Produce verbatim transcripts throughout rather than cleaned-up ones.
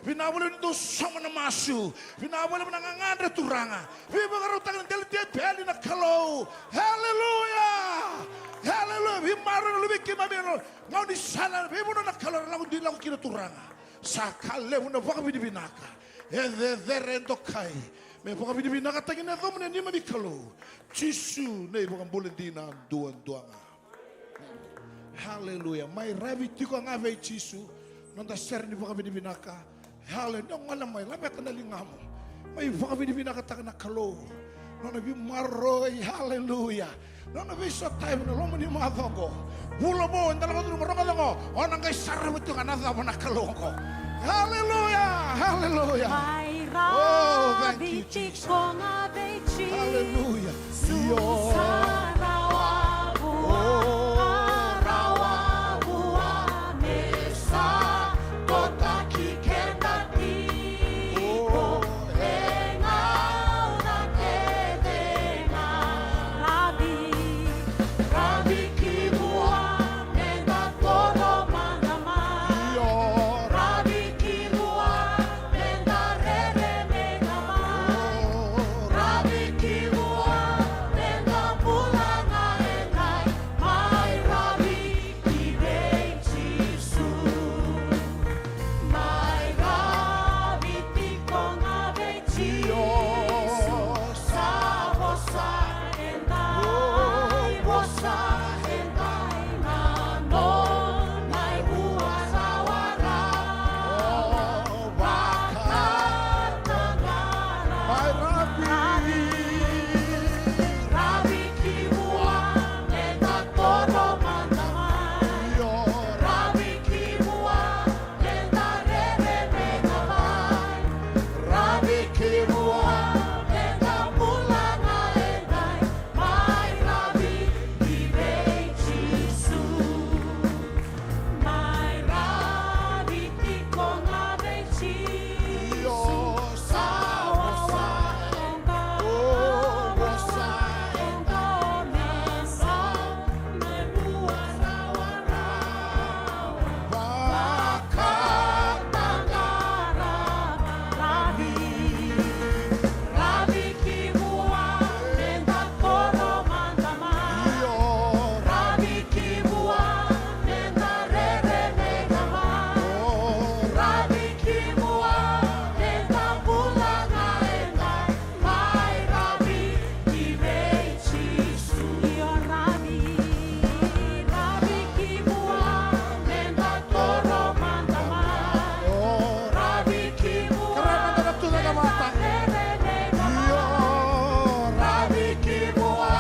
Vinaka vakalevu ni dou sauma na masu. Vinaka vakalevu na gagadre, Turaga. Veivakarautaki na dela ni teveli na Kalou. Haleluya! Haleluya! Veimaroroi na luvei keimami ena gaunisala, veivanua na Kalou era lako, dui lako kina, Turaga. Sa ka levu na vakavinavinaka. E cecere, e dokai. Me vakavinavinakataki na yacamuni, neimami Kalou. Jisu na iVakabula dina duadua ga. Haleluya. Mai ravi tiko ga vei Jisu noda sere ni vakavinavinaka. Haleluya. Gole mai, laveta na ligamu. Mai vakavinavinakataka na Kalou. Nona veimaroroi. Haleluya. Nona veisotavi ena loma ni macawa oqo. Vula vou eda lako curuma, rogoca oqo. O na qai sarava tiko ga na cava na Kalou oqo. Haleluya. Haleluya. Mai ravi tiko ga vei Jisu. Haleluya. Io. Sa rawa vua, rawa vua, me sa totaki keda tiko e gauna kece ga. Ravi, ravi ki vua, me da toro mada mai. Io. Ravi ki vua, me da rere mada mai. Ravi ki vua, me da bula ga edai. Mai ravi ki vei Jisu. Mai ravi tiko ga vei Jisu. Sa vosa edai, vosa edai na nona ivua rawarawa. Mai ravi. Ravi ki vua, me da toro mada mai. Io. Ravi ki vua, me da rere mada mai. Ravi ki vua, me da bula ga edai. Mai ravi ki vei Jisu. Mai ravi tiko ga vei Jisu. Io, sa vosa. O, vosa. Sa me rua rawarawa. Vakataqara. Ravi. Ravi ki vua, me da toro mada mai. Io. Ravi ki vua, me da rere mada mai. O. Ravi ki vua, me da bula ga edai. Mai ravi ki vei Jisu. Io, ravi, ravi ki vua, me da toro mada mai. O. Ravi ki vua, me da rere mada mai. Io. Ravi ki vua,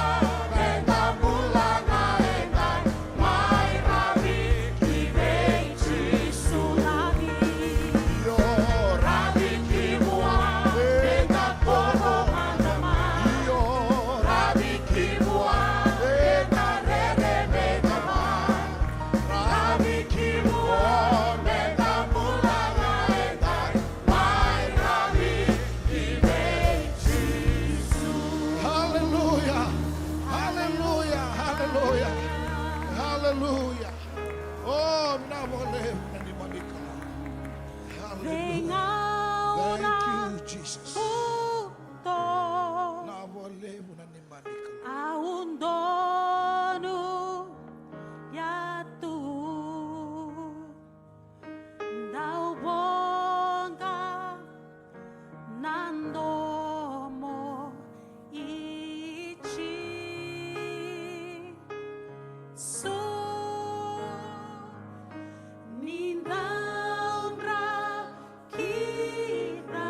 me da bula ga edai. Mai ravi ki vei Jisu. Ravi. Io. Ravi ki vua, me da toro mada mai. Io. Ravi ki vua, me da rere mada mai. Ravi ki vua, me da bula ga edai. Mai ravi ki vei Jisu. Haleluya. Haleluya. Haleluya. Haleluya. O, vinaka vakalevu na neimami Kalou. Haleluya. Thank you, Jesus. Vinaka vakalevu na neimami Kalou. Au donu ya tu. Dau voqa na domo i Jisu. Ni dau dra kina.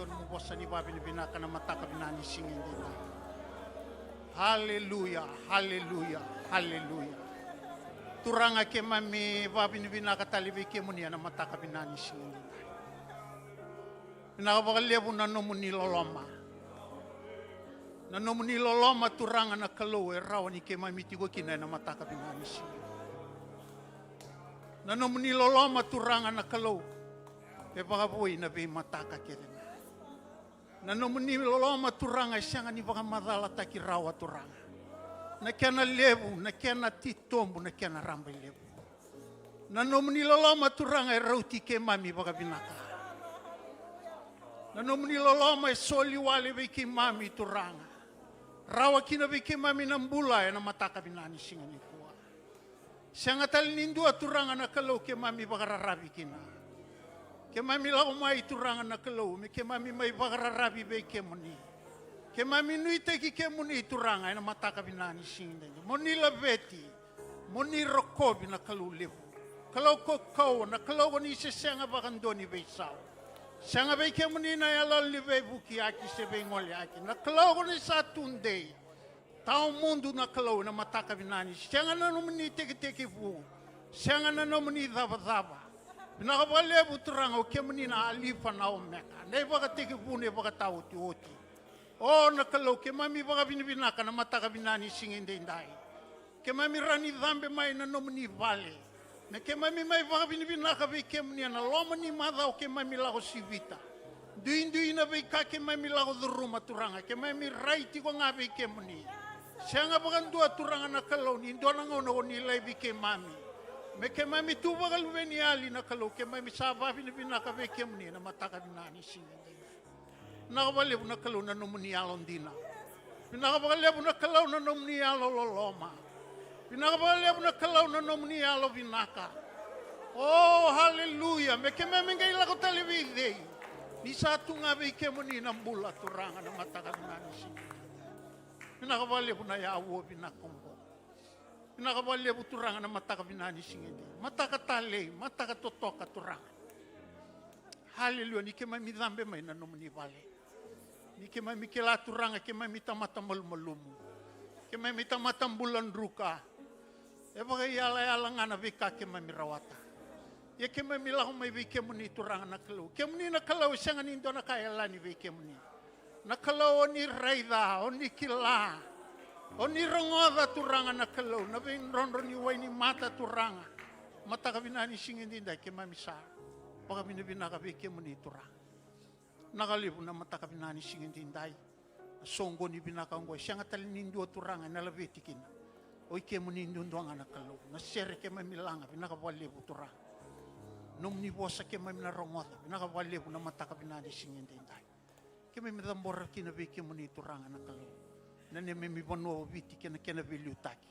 Nomu vosa ni vavinavinaka na mataka vinaka ni siga edaidai. Haleluya, haleluya, haleluya. Turaga, keimami vavinavinaka tale vei kemuni ena mataka vinaka ni siga edaidai. Vinaka vakalevu na nomuni loloma. Na nomuni loloma, Turaga na Kalou, e rawa ni keimami tiko kina ena mataka vinaka ni siga. Na nomuni loloma, Turaga na Kalou, e vakavoui na veimataka kece ga. Na nomuni loloma, Turaga, e sega ni vakamacalataki rawa, Turaga, na kena levu, na kena titobu, na kena rabailevu. Na nomuni loloma, Turaga, e rauti keimami vakavinaka. Na nomuni loloma e soli wale vei keimami, Turaga. Rawa kina vei keimami na bula ena mataka vinaka ni siga nikua. Sega tale ni dua, Turaga na Kalou, keimami vakararavi kina. Keimami lako mai, Turaga na Kalou, me keimami mai vakararavi vei kemuni. Keimami nuitaki kemuni, Turaga, ena mataka vinaka ni siga edaidai. Mo ni laveti, mo ni rokovi, na Kalou levu, Kalou kaukauwa, na Kalou ko ni se sega vakadua ni veisau. Sega vei kemuni na yaloyalo ni veivukiyaki se veigoleyaki. Na Kalou ko ni sa tudei, tawamudu na Kalou, ena mataka vinaka ni, sega na nomuni tekitekivu, sega na nomuni cavacava. Vinaka vakalevu, Turaga, o kemuni na Alifa na Omeka, na ivakatekivu, na ivakataotioti. O na Kalou, keimami vakavinavinaka na mataka vinaka ni siga edaidai. Keimami rawa ni cabe mai na nomuni vale, me keimami mai vakavinavinaka vei kemuni ena loma ni macawa keimami lako sivita. Duidui na veika keimami lako curuma, Turaga, keimami rai tiko ga vei kemuni. Sega vakadua, Turaga na Kalou, ni dua na gauna ko ni laivi keimami, me keimami tu vakaluveniyali, na Kalou, keimami sa vakavinavinaka vei kemuni na mataka vinaka ni siga edaidai. Vinaka vakalevu, na Kalou, na nomuni yalodina. Vinaka vakalevu, na Kalou, na nomuni yalololoma. Vinaka vakalevu, na Kalou, na nomuni yalovinaka. O, haleluya. Me keimami qai lako tale vei cei, ni sa tu ga vei kemuni na bula, Turaga, na mataka vinaka ni siga. Vinaka vakalevu na yaua vinaka oqo. Vinaka vakalevu, Turaga, na mataka vinaka ni siga edaidai. Mataka talei, mataka totoka, Turaga. Haleluya, ni keimami cabe mai na nomuni vale. Ni keimami kila, Turaga, keimami tamata malumalumu. Keimami tamata bula druka. E vakaiyalayala ga na veika keimami rawata. Ia keimami lako mai vei kemuni, Turaga na Kalou. Kemuni na Kalou, e sega ni dua na ka e yalani vei kemuni. Na Kalou, o ni raica, o ni kila, o ni rogoca, Turaga na Kalou, na veidrodro ni wainimata, Turaga. Mataka vinaka ni siga edaidai, keimami sa vakavinavinaka vei kemuni, Turaga. Vinaka vakalevu na mataka vinaka ni siga edaidai. Na soqoni vinaka oqo, e sega tale ni dua, Turaga, ena laveti kina. O i kemuni duadua ga, na Kalou. Na sere keimami laga, vinaka vakalevu, Turaga. Nomuni vosa keimami na rogoca, vinaka vakalevu na mataka vinaka ni siga edaidai. Keimami cabora kina vei kemuni, Turaga na Kalou, na neimami vanua o Viti kei na kena veiliutaki.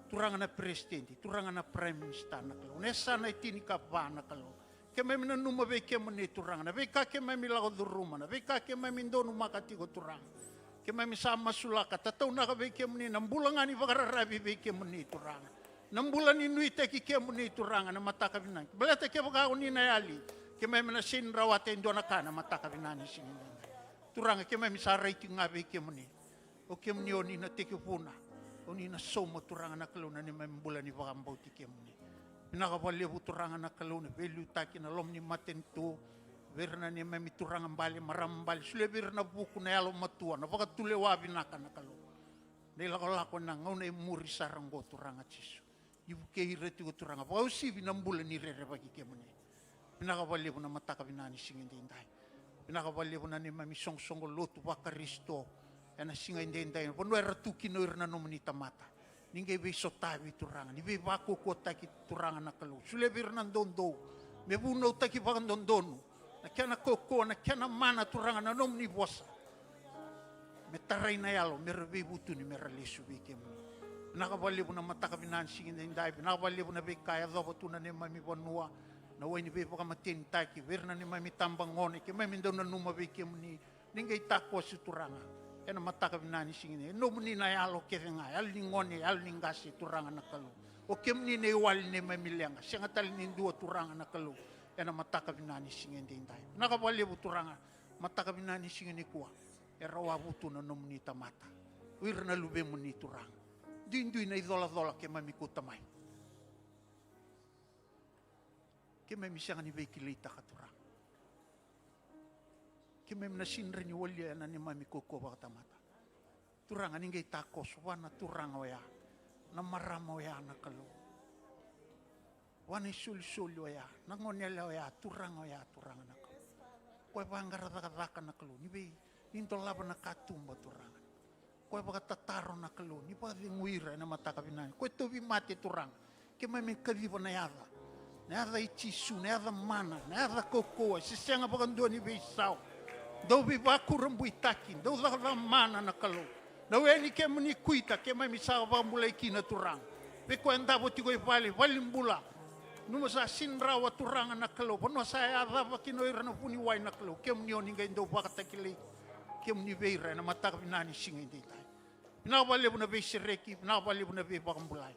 Turaga na Peresitedi, Turaga na Prime Minister, na Kalou, na yasana e tinikava, na Kalou. Keimami nanuma vei kemuni, Turaga, na veika keimami lako curuma, na veika keimami donumaka tiko, Turaga. Keimami sa masulaka, tataunaka vei kemuni na bula ga ni vakararavi vei kemuni, Turaga. Na bula ni nuitaki kemuni, Turaga, na mataka vinaka. Baleta kevaka o ni na yali, keimami na sega ni rawata e dua na ka na mataka vinaka ni siga edaidai. Turaga, keimami sa rai tiko ga vei kemuni. O kemuni o ni na tekivuna, o ni na sauma, Turaga na Kalou, na neimami bula ni vakabauti kemuni. Vinaka vakalevu, Turaga na Kalou, na veiliutaki ena loma ni matanitu, vei ira na neimami turaga bale, marama bale, solia vei ira na vuku, na yalomatua, na vakatulewa vinaka, na Kalou. Na ilakolako ena gauna e muri sara oqo, Turaga Jisu. Ni vukei ira tiko, Turaga, vakauasivi na bula ni rerevaki kemuni. Vinaka vakalevu na mataka vinaka ni siga edaidai. Vinaka vakalevu na neimami soqosoqo lotu vaKarisito ena siga edaidai, na vanua era tu kina o ira na nomuni tamata. Ni qai veisotavi, Turaga, ni veivakaukauwataki, Turaga na Kalou. Solia vei ira na doudou me vunautaki vakadodonu na kena kaukauwa, na kena mana, Turaga, na nomuni vosa, me tarai na yalo, me ra veivutuni, me ra lesu vei kemuni. Vinaka vakalevu na mataka vinaka ni siga edaidai. Vinaka vakalevu na veika e yacova tu na neimami vanua, na wai ni veivakamatenitaki, vei ira na neimami tabagone, keimami dau nanuma vei kemuni. Ni qai takoso, Turaga, ena mataka vinaka ni siga edaidai. E nomuni na yalo kece ga, yalo ni gone, yalo ni qase, Turaga na Kalou. O kemuni na iwali ni neimami leqa, sega tale ni dua, Turaga na Kalou, ena mataka vinaka ni siga edaidai. Vinaka vakalevu, Turaga, Mataka vinaka ni siga nikua, e rawa vutu na nomuni tamata, o ira na luvemuni Turaga. Duidui na icolacola keimami kauta mai. Keimami sega ni veikilaitaka Turaga. Keimami na sidra ni walia ena neimami kaukauwa vakatamata. Turaga, ni qai takoso vua na turaga oya, na marama oya na Kalou, vua na isolisoli oya, na goneyalewa oya, turaga oya, Turaga na Kalou. Koya vaqara cakacaka na Kalou, ni vei, ni dolava na katuba Turaga. Koya vakatataro na Kalou, ni vakacegui ira ena mataka vinaka. Koya tauvimate Turaga, keimami kaciva na yaca, na yaca i Jisu, na yaca mana, na yaca kaukauwa, se sega vakadua ni veisau. Dau veivakurabuitaki, dau cakacaka mana na Kalou. Na we ni kemuni kuita, keimami sa vakabulai kina Turaga. Vei koya e davo tiko i vale, valenibula. Numa sa sidrawa Turaga na Kalou, vanua sa yacova kina o ira na vuniwai na Kalou, kemuni o ni qai dau vakatakilai kemuni vei ira ena mataka vinaka ni siga edaidai. Vinaka vakalevu na veisereki, vinaka vakalevu na veivakabulai.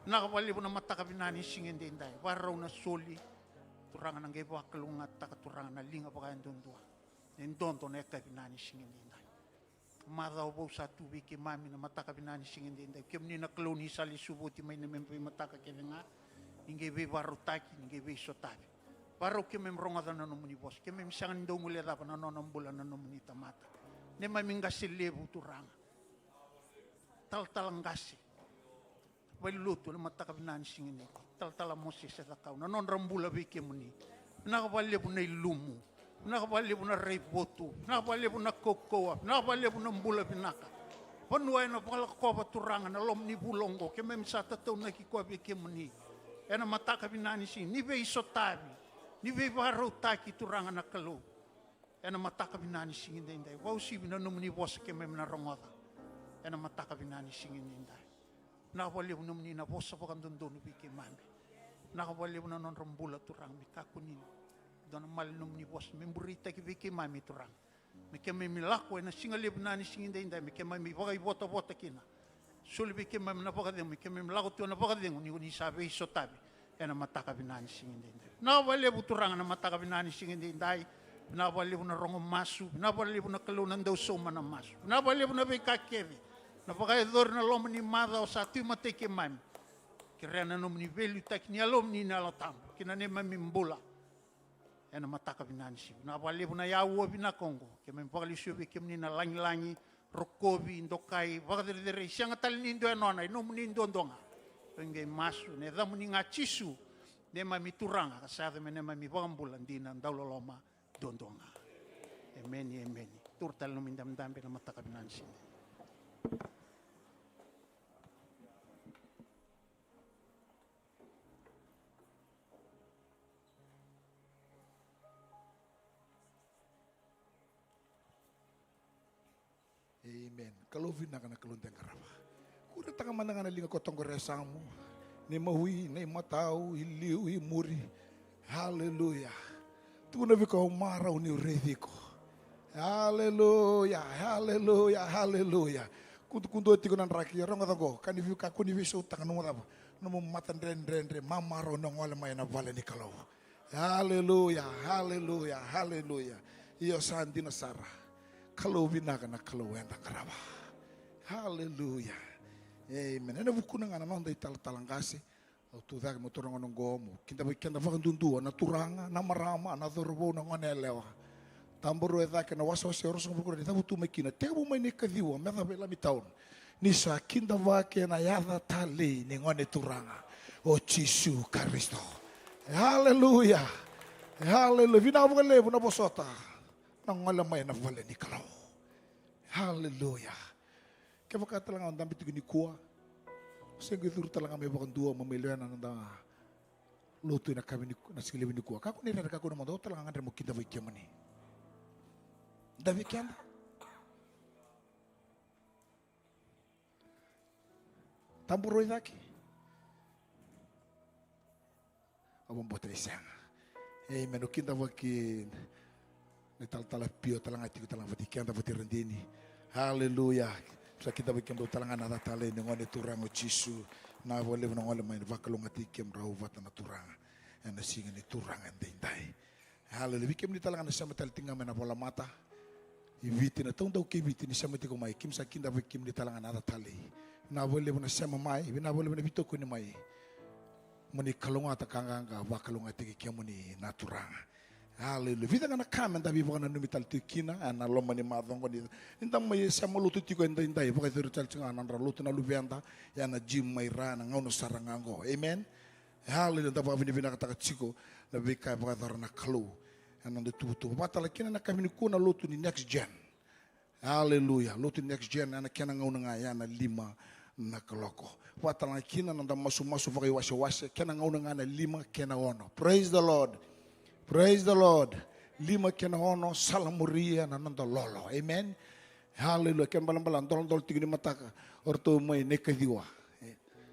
Vinaka vakalevu na mataka vinaka ni siga edaidai. Vakarau na soli, Turaga, na qai vakalougatataka Turaga na liga vakayaduadua. E dodo na yakavi vinaka ni siga edaidai. Macawa vou sa tu vei keimami na mataka vinaka ni siga edaidai. Kemuni na Kalou ni sa lesu oti mai na neimami veimataka kece ga. Ni qai veivakarautaki, ni qai veisotavi. Vakarau keimami rogoca na nomuni vosa. Keimami sega ni dau guilecava na nona bula na nomuni tamata. Neimami qase levu Turaga. Talatala qase. Valenilotu ena mataka vinaka ni siga nikua. Talatala Mosese Cakau, na nodra bula vei kemuni. Vinaka vakalevu na ilumu. Vinaka vakalevu na raivotu. Vinaka vakalevu na kaukauwa. Vinaka vakalevu na bula vinaka. Vanua ena vakalakova Turaga na loma ni vula oqo, keimami sa tataunaki koya vei kemuni. Ena mataka vinaka ni siga, ni veisotavi, ni veivakarautaki Turaga na Kalou. Ena mataka vinaka ni siga edaidai, vakauasivi na nomuni vosa keimami na rogoca. Ena mataka vinaka ni siga edaidai. Vinaka vakalevu nomuni na vosa vakadodonu vei keimami. Vinaka vakalevu na nodra bula Turaga, me kakua ni dua na mala ni nomuni vosa me bureitaki vei keimami Turaga. Me keimami lako ena siga levu vinaka ni siga edaidai, me keimami vakaivotavota kina. Soli vei keimami na vakacegu, me keimami lako tu ena vakacegu ni ko ni sa veisotavi ena mataka vinaka ni siga edaidai. Vinaka vakalevu Turaga na mataka vinaka ni siga edaidai. Vinaka vakalevu na rogo masu. Vinaka vakalevu na Kalou na dau sauma na masu. Vinaka vakalevu na veika kece na vakayacori na loma ni macawa sa tu e matai keimami. Kerea na nomuni veiliutaki ni Yalomuni na Yalo Tabu ki na neimami bula. Ena mataka vinaka ni siga, vinaka vakalevu na aua vinaka oqo. Keimami vakalesuya vei kemuni na lagilagi, rokovi, dokai, vakacerecerei, sega tale ni dua e nona, e nomuni duadua ga. Keimami qai masu ena yacamuni ga Jisu, neimami Turaga ka sa yaco me neimami iVakabula dina dauloloma duadua ga. Emeni, emeni. Taura tale nomuni dabedabe ena mataka vinaka ni siga. Amen. Kalou vinaka na Kalou de qarava. Kuretaka mada ga na liga ko toqo re samu. Ni mawi, ni matau, i liu, i muri. Haleluya. Tukuna vei koya, au marau niu raici iko. Haleluya, haleluya, haleluya. Kudukudu tiko na draki, rogoca qo, ka ni vei, kakua ni veisautaka nomu cava, nomu mata dredredre, mamarau na gole mai na vale ni Kalou. Haleluya, haleluya, haleluya. Io sa dina sara. Kalou vinaka na Kalou eda qarava. Haleluya. Amen. Ena vukuna ga na noda italatala qase. Au tu cake meu taura na gauna oqo meu kidavaki keda vakadudua na turaga, na marama, na cauravou, na goneyalewa. Tabarua e cake na wasewase e ruasagavulu ka rua ni cavutu mai kina, tekivu mai na ikaciwa me yacova e Lami Town. Ni sa kidavaki ena yaca talei ni Gone Turaga o Jisu Karisito. Haleluya. Haleluya. Vinaka vakalevu na vosota. Na gole mai na vale ni Kalou. Haleluya. Kevaka tale ga o dabe tiko nikua, se qai curu tale ga mai vakadua mo mai lewena na noda lotu ena yakavi ni, na siga levu nikua. Kakua ni rere, kakua ni modo, au tale ga gadreva mo kidavaki kemuni. Dabe keda. Tabu roi cake. Au vakabauta ni sega. Amen. Au kidavaki na italatala Pio tale ga tiko tale ga vati keda vati Radini. Haleluya. Sa kidavaki kemudrau tale ga na yaca talei ni Gone Turaga o Jisu. Vinaka vakalevu na gole mai, vakalougatataki kemudrau vata na Turaga ena siga ni Turaga edaidai. Haleluya. Vei kemuni tale ga na sema tale tiko ga mai na volamata i Viti, na taudaku kei Viti ni sema tiko mai, keimami sa kidavaki kemuni tale ga na yaca talei. Vinaka vakalevu na sema mai, vinaka vakalevu na veitokoni mai. Mo ni kalougata ka qaqa vakalougatataki kemuni na Turaga. Haleluya. Vica ga na ka meda veivakananumi tale tiko kina ena loma ni macawa oqo, ni da mai sema lotu tiko edaidai, vakayacori tale tiko ga na nodra lotu na luveda ena gym mai ra ena gauna sara ga oqo. Amen. Haleluya. Da vakavinavinakataka tiko na veika e vakayacora na Kalou ena noda ituvatuva. Vakatale kina na yakavi nikua na lotu ni Next Gen. Haleluya. Lotu ni Next Gen ena kena gauna ga ena lima na kaloko. Vakatale ga kina na noda masumasu vakaiwasewase, kena gauna ga na lima kei na ono. Praise the Lord. Praise the Lord. Lima kei na ono, salamuria na noda lolo. Amen. Haleluya. Kena ibalebale dolodolo tiko ni mataka, o ratou mai na ikaciwa.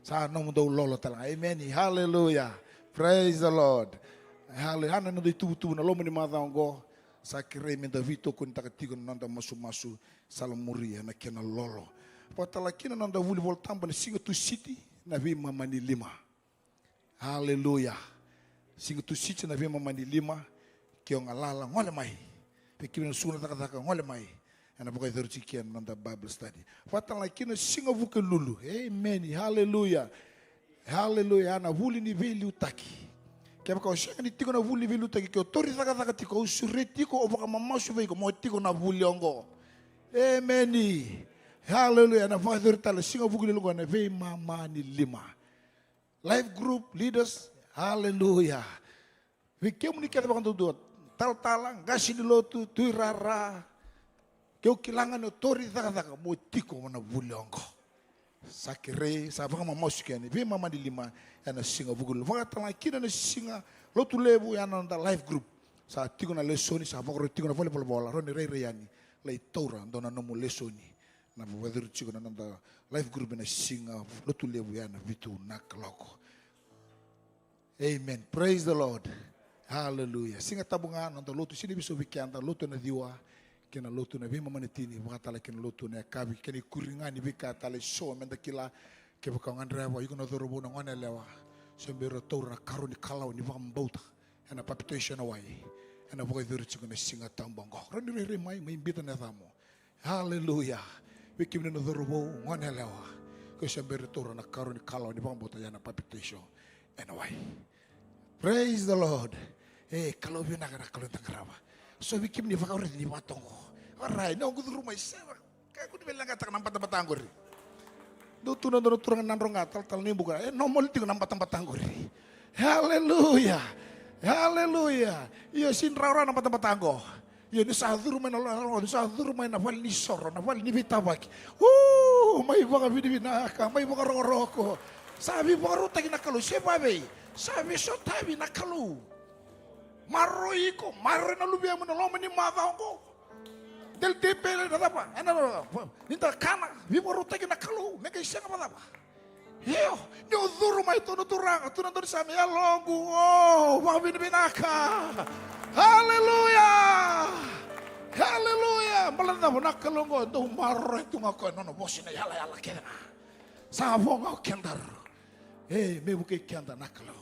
Sa nomudou lolo tale ga. Amen. Haleluya. Praise the Lord. Haleluya. Ena noda ituvatuva na loma ni macawa oqo, sa kerei meda veitokonitaka tiko na noda masumasu, salamuria na kena lolo. Vakatale kina na noda vuli iVolatabu ena siga Tusiti, na veimama ni lima. Haleluya. Siga Tusiti na veimama ni lima, ke o galala, gole mai. Vei kemuni na suka na cakacaka, gole mai. Ena vakayacori tiko kina na noda Bible study. Vakatale ga kina siga Vukelulu. Amen. Haleluya. Haleluya. Ena vuli ni veiliutaki. Kevaka o sega ni tiko na vuli ni veiliutaki, ke o tauri cakacaka tiko, au sureti iko, au vakamamasu vei iko mo tiko na vuli oqo. Amen. Haleluya. Ena vakayacori tale siga Vukelulu oqo ena veimama ni lima. Life group leaders, haleluya. Vei kemuni kece vakaduadua, talatala, qase ni lotu, tuirara, ke o kila ga ni o tauri cakacaka, mo tiko na vuli oqo. Sa kerei, sa vakamamasu kina, veimama ni lima, ena siga Vukelulu. Vakatale ga kina na siga Lotulevu, ena noda life group. Sa tiko na lesoni, sa vakarau tiko na valenivolavola, rawa ni rairai yani, lai taura, dua na nomu lesoni. Na vakayacori tiko na noda life group ena siga Lotulevu ena vitu na kaloko. Amen. Praise the Lord. Hallelujah. Siga Tabu ga, noda lotu, sega ni veisau vei keda, lotu ena ciwa, kei na lotu ena veimama na tini, vakatale kei na lotu ena yakavi, kei na ikuri ga ni veika tale eso meda kila, kevaka o gadreva, iko na cauravou, na goneyalewa, se bera taura na karua ni kalawa ni vakabauta, ena papitaiso ena wai, ena vakayacori tiko na Siga Tabu oqo. Rawa ni rairai mai, mai biuta na yacamu. Haleluya. Vei kemuni na cauravou, goneyalewa, ko se bera taura na karua ni kalawa ni vakabauta ena papitaiso ena wai. Praise the Lord. E, Kalou vinaka na Kalou eda qarava. So vei kemuni vakaroti ni vakatoqo. Orait, ni o qai curu mai sara. Kaya ko ni veileqataka na batabata qori. Dou tu na dua na turaga na dro ga, talatala ni buka. E, normal tiko na batabata qori. Haleluya. Haleluya. Io, sega ni rawarawa na batabata qo. Io, ni sa curu mai na lolo, ni sa curu mai na vale ni soro, na vale ni veitavaki. U, mai vakavinavinaka, mai vakarokoroko. Sa veivakarautaki na Kalou, se vavei? Sa veisotavi na Kalou. Maroroi iko, maroroi na luvemu na loma ni macawa oqo. Dela tiko e na cava, ena, ni da kana, veivakarautaki na Kalou, me qai sega vakacava. Io, ni o curu mai tu na Turaga, tu na dua ni same, yaloqu, o, vakavinavinaka. Haleluya. Haleluya. Baleta na cava? Na Kalou oqo, dau maroroi tu ga o koya, nona vosa na yalayala kece ga. Sa vo ga o kedaru. E, me vukei keda na Kalou.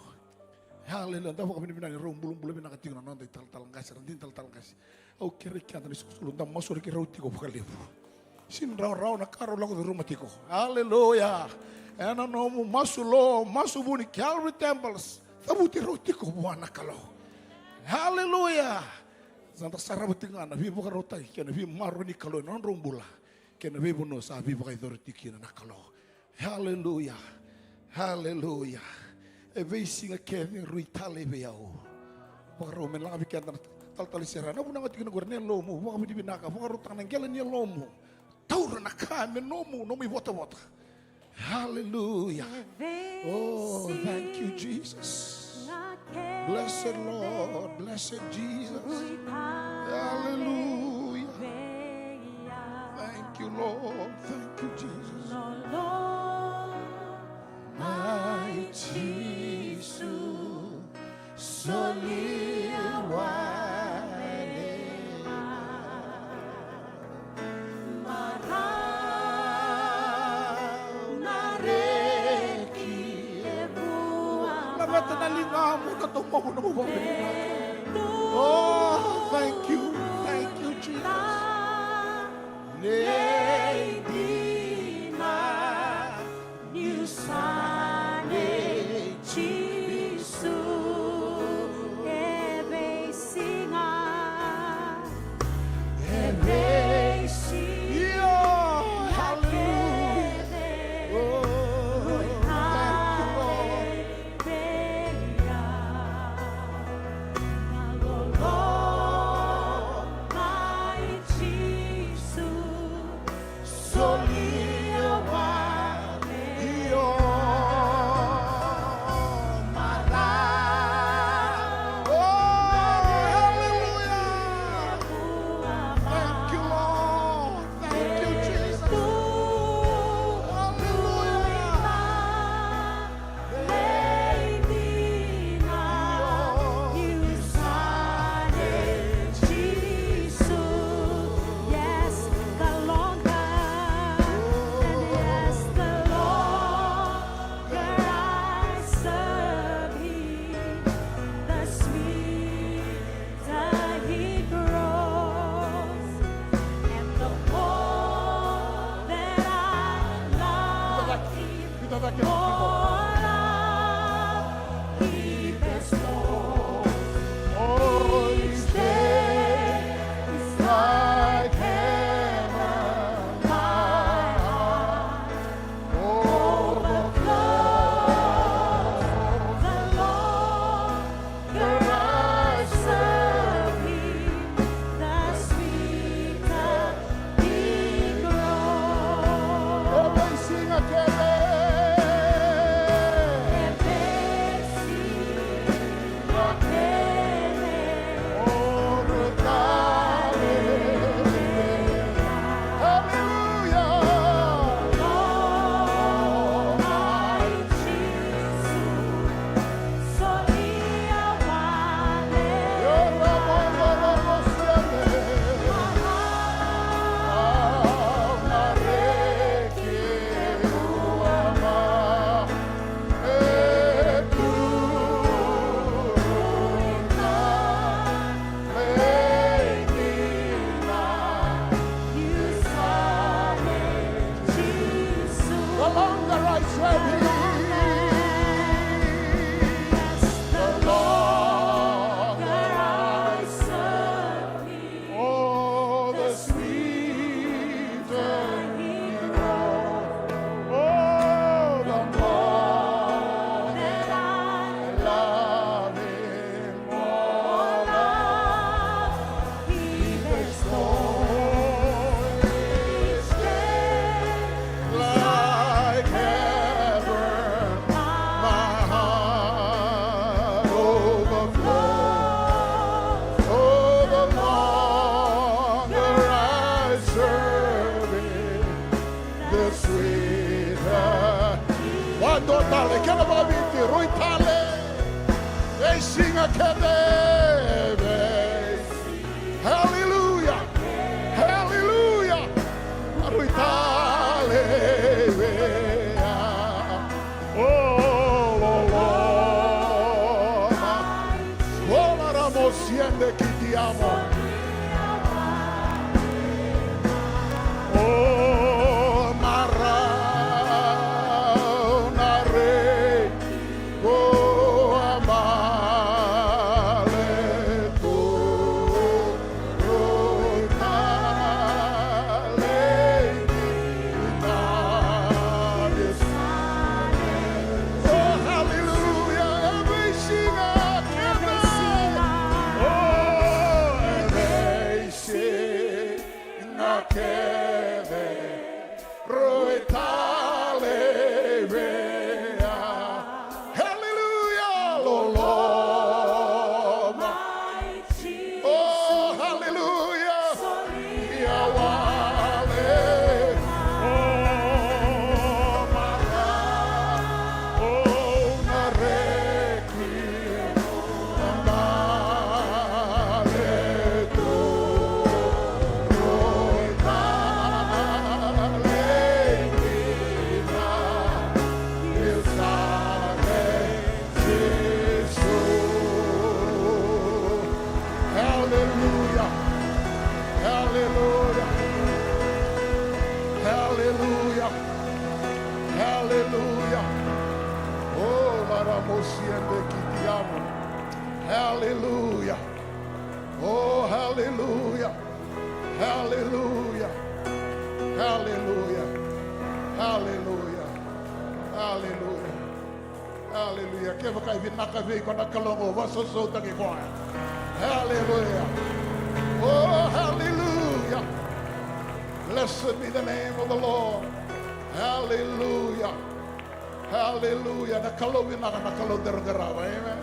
Haleluya. Da vakavinavinaka ni rau bulabula vinaka tiko na noda italatala qase, ra dina talatala qase. Au kerei keda na isolisoli, da masulaki rau tiko vakalevu. Sega ni rawarawa na ka rau lako curuma tiko. Haleluya. Ena nomu masu lo, masu vuni Calvary Temples. Cavuti rau tiko vua na Kalou. Haleluya. Sa da sarava tiko ga na veivakarautaki kei na veimaroroi ni Kalou ena nodrau bula, kei na veivanua sa veivakayacori tiko kina na Kalou. Haleluya. Haleluya. E veisiga kece rui talei vei au. Vakarau me lagavi keda na talatala i Sera. Na vunau ga tiko na qori, na yalomu vakavinavinaka, vakarautaka na qele ni yalomu. Taura na ka me nomu, nomu ivotavota. Haleluya. Oh, thank you, Jesus. Blessed Lord, blessed Jesus. Haleluya. Thank you, Lord. Thank you, Jesus. Mai Jisu, solia wale. Marau na reki e vua. Laveta na ligamu, na domomu, na nomu vakavinavinaka. Oh, thank you. Thank you, Jesus. Nei dina niu sa nei Jisu. E veisiga, e veisiga kece. Oh, thank you, Lord. Oh, hallelujah. Thank you, Lord. Thank you, Jesus. Hallelujah. Yes, the longer, and yes, the longer I serve Him, the sweet that He grows, and the more that I love Him, the more love He bestows. Oh, each day is like heaven, my heart overflows. The Lord longer I serve Him, the sweeter He grows. E veisiga kece. E veisiga kece. Oh, hallelujah. The longer I serve Him, the longer I serve Him, oh, the sweeter He grows. Oh, the more that I love Him, like heaven, my heart overflows. Oh, the longer I serve Him, the sweeter. Vakadua tale, kena vakaviti, rui tale. Veisiga kece, veisiga. Hallelujah. Hallelujah. Rui tale vei au. Oh, loloma. Ola ramo siende ki tiamo. Oh, marau na rei. Ko a male tu, rui tale i na. Oh, hallelujah, e veisiga kece. Oh, e veisiga kece. Rui tale vei au. Hallelujah, loloma. Oh, hallelujah. Ia wale. Oh, mara. Oh, na reki. Hallelujah. Hallelujah. Oh, la ramosia de kitiamo. Hallelujah. Oh, hallelujah. Hallelujah. Hallelujah. Hallelujah. Hallelujah. Hallelujah. Kevaka e vinaka vei iko na Kalou qo, vakasosoutaki koya. Hallelujah. Oh, hallelujah. Blessed be the name of the Lord. Hallelujah. Hallelujah. Na Kalou vinaka, na Kalou daru qarava. Amen.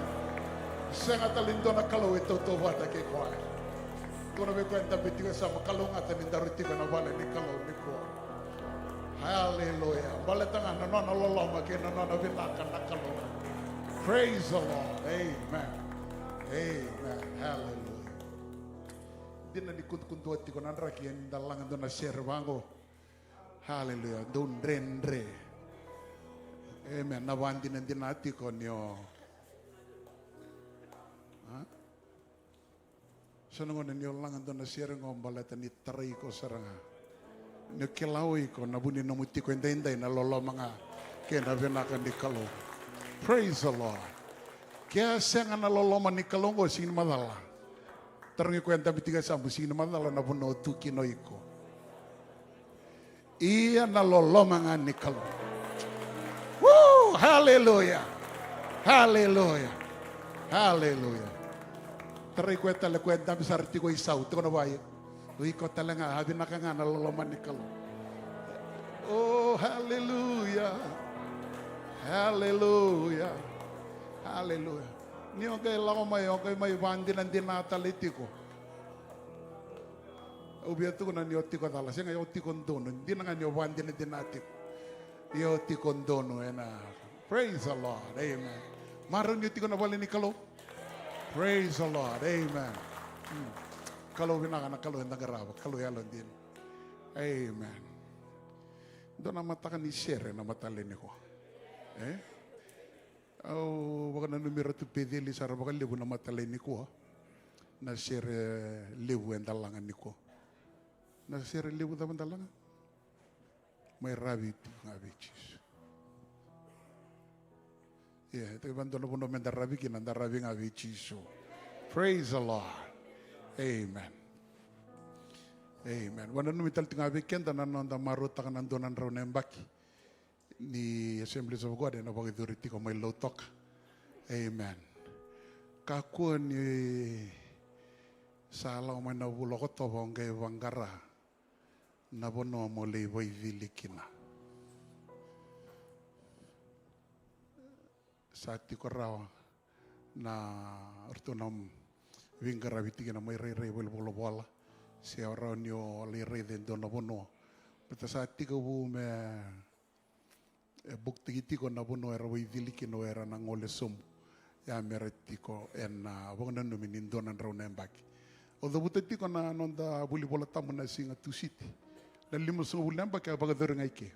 Sega tale ni dua na Kalou e tautauvata kei koya. Tukuna vei koya e dabe tiko e yasamu, kalougata ni daru tiko ena vale ni Kalou nikua. Hallelujah. Baleta ga na nona loloma kei na nona vinaka na Kalou. Praise the Lord. Amen. Amen. Hallelujah. Dina ni kudukudua tiko na draki, eda laga dua na sere vaqo. Hallelujah. Dou dredre. Amen. Na vakadinadina tiko ni o, a? So na gauna ni o laga dua na sere qo, baleta ni tarai iko sara ga. Ni o kila o iko na vu ni nomu tiko edaidai, na loloma ga kei na vinaka ni Kalou. Praise the Lord. Ke a sega na loloma ni Kalou qo, sega ni macala. Tarogi koya e dabe tiko e yasamu, sega ni macala na vanua o tu kina o iko. Ia na loloma ga ni Kalou. Woo! Hallelujah. Hallelujah. Hallelujah. Tarai koya tale, koya e dabe sara tiko i sau, tukuna vua, o iko tale ga, a vinaka ga na loloma ni Kalou. Oh, hallelujah. Hallelujah. Hallelujah. Ni o qai lako mai, o qai mai vakadinadina tale tiko. Au via tukuna ni o tiko cala, sega, o tiko donu. Dina ga ni o vakadinadina tiko. Ni o tiko donu ena. Praise the Lord. Amen. Marau ni o tiko na vale ni Kalou. Praise the Lord. Amen. Mm. Kalou vinaka, na Kalou eda qarava, Kalou yalodina. Amen. Dua na mataka ni sere na mataka lailai nikua. E? Au vakananumi Ratu Peceli sara vakalevu na mataka lailai nikua. Na sere levu eda laga nikua. Na sere levu cava da laga? Mai ravi tu ga vei Jisu. Ia, e tekivu e dua na vanua meda ravi kina, da ravi ga vei Jisu. Praise the Lord. Amen. Amen. Vakananumi tale tiko ga vei keda na noda marautaka na dua na drau na yabaki ni Assemblies of God ena vakayacori tiko mai Lautoka. Amen. Kakua ni sa lako mai na vula o Okotova o qai vaqara na vanua mo lai vakaicili kina. Sa tiko rawa na, o ratou na veiqaravi tiko kina mai rairai valenivolavola, se o rawa ni o lai raica e dua na vanua. Baleta sa tekivu me, e, bukutaki tiko na vanua era vakaicili kina o ira na gole sobu. Ia me ra tiko ena, a, vakananumi ni dua na drau na yabaki. Au cavuta tiko na noda vuli Vola Tabu na siga Tusiti. Na limasagavulu na yabaki a vakayacori ga i ke.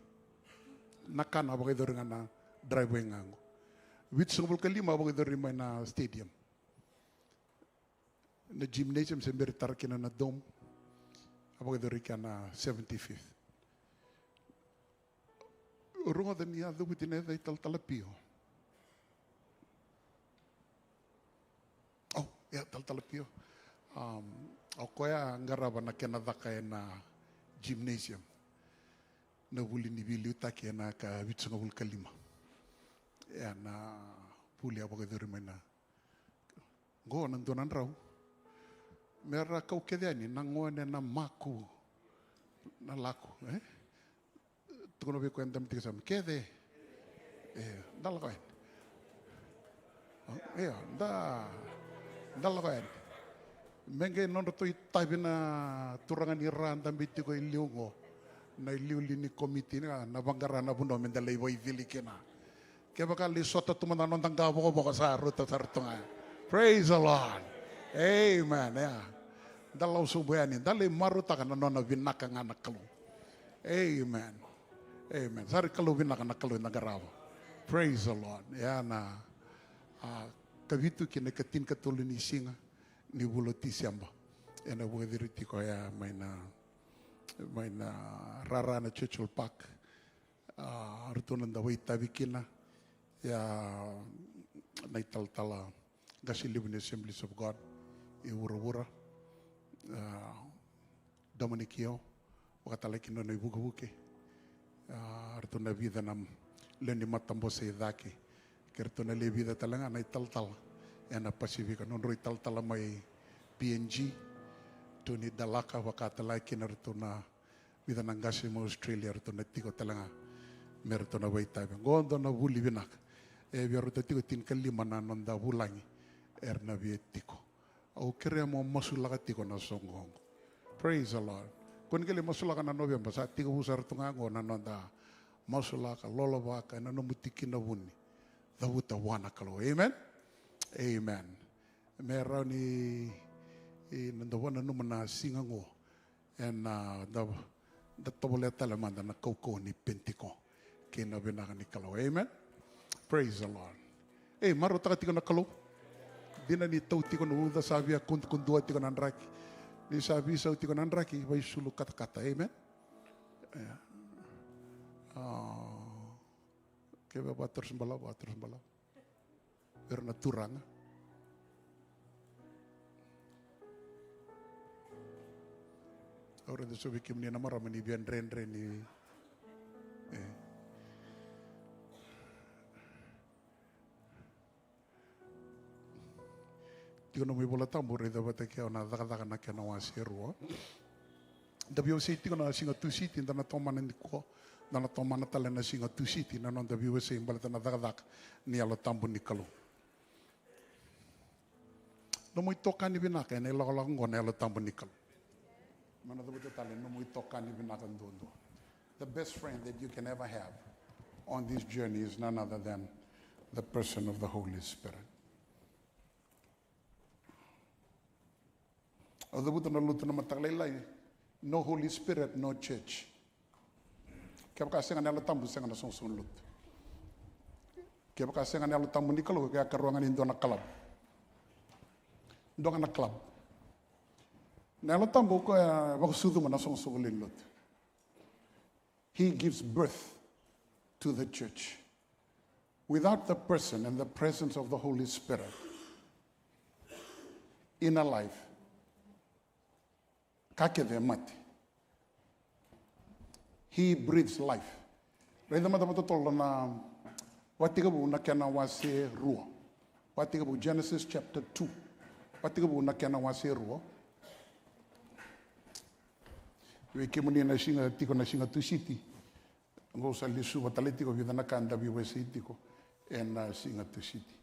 Na kana a vakayacori ga na driveway ga qo. Vitusagavulu ka lima a vakayacori mai na stadium. Na gymnasium se bera ni tara kina na dome. A vakayacori kea na seventy-fifth. Rogoca ni a cavuti na yaca i Talatala Pio. O, ia, Talatala Pio. Am, o koya a qarava na kena caka ena gymnasium. Na vuli ni veiliutaki ena ka vitusagavulu ka lima. Ia na vuli a vakayacori mai na Qo na dua na drau. Me ra kau kece yani na gone, na maku, na laku, e? Tukuna vei koya e dabe tiko e yasamu, kece. E, da lako yani. Io, da, da lako yani. Me qai nodratou itavi na turaga ni ra dabe tiko e liu qo. Na iliuliu ni komiti, na, na vaqara na vanua me da lai vakaicili kina. Kevaka lai sota tu mada na noda qavokavoka sa rauta sara tu ga. Praise the Lord. Amen. Ia. Da lau sobu yani, da lai marautaka na nona vinaka ga na Kalou. Amen. Amen. Sa rui Kalou vinaka na Kalou eda qarava. Praise the Lord. Ia na, a, kavitu ki na ikatinikatolu ni siga ni vula o Tiseba. Ena vakayacori tiko ya mai na mai na rara na Churchill Park. A, ratou na da vakaitavi kina, ia na italatala qase levu ni Assemblies of God e vuravura, a, Dominic Yeo, vakatalega kina nona ivukevuke. A, ratou na vica na lewe ni matabose i cake, kei ratou na lewe vica talega na italatala ena Pasifika, nodrau italatala mai P N G, Tony Dalaka, vakatalega kina ratou na vica na qase mai Australia, ratou na tiko talega me ratou na vakaitavi. Qo dua na vuli vinaka. E via rauta tiko tinikalima na noda vulagi era na via tiko. Au kerea mo masulaka tiko na soqo oqo. Praise the Lord. Ko ni qai lai masulaka na November, sa tekivu sara tu ga oqo na noda masulaka, lolovaka ena nomu tikina vuni. Cavuta vua na Kalou. Amen. Amen. Me rawa ni, e, na da vakananuma na siga oqo ena, a, da, da tovolea tale mada na kaukauwa ni Penitiko kei na vinaka ni Kalou. Amen. Praise the Lord. Ei, marautaka tiko na Kalou. Dina ni tau tiko na uca, sa via kudukudua tiko na draki. Ni sa veisau tiko na draki, vakaisulu katakata. Amen. E. A, kevaka vakatorosi balavu, vakatorosi balavu vei ira na turaga. Au raica so vei kemuni na marama ni via dredre ni, e. Tiko nomu iVola Tabu, raica vata kei au na Cakacaka na kena wase rua. Da veiwasei tiko na siga Tusiti, da na tomana nikua, da na tomana tale na siga Tusiti na noda veiwasei baleta na cakacaka ni Yalo Tabu ni Kalou. Nomu itokani vinaka ena ilakolako oqo na Yalo Tabu ni Kalou. Mai na cavuta tale, nomu itokani vinaka duadua. The best friend that you can ever have on this journey is none other than the person of the Holy Spirit. Au cavuta na lotu na mataka lailai, no Holy Spirit, no church. Kevaka sega na Yalo Tabu, sega na soqosoqo lotu. Kevaka sega na Yalo Tabu ni Kalou, ke a karua ga ni dua na club. Dua ga na club. Na Yalo Tabu o koya e vakasucuma na soqosoqo lewe ni lotu. He gives birth to the church. Without the person and the presence of the Holy Spirit in a life, ka kece e mate. He breathes life. Raica mada vakatotolo na Vakatekivu na kena wase rua. Vakatekivu, Genesis chapter two. Vakatekivu na kena wase rua. Vei kemuni na siga tiko na siga Tusiti. Qo sa lesuva tale tiko vica na ka da veiwasei tiko ena siga Tusiti.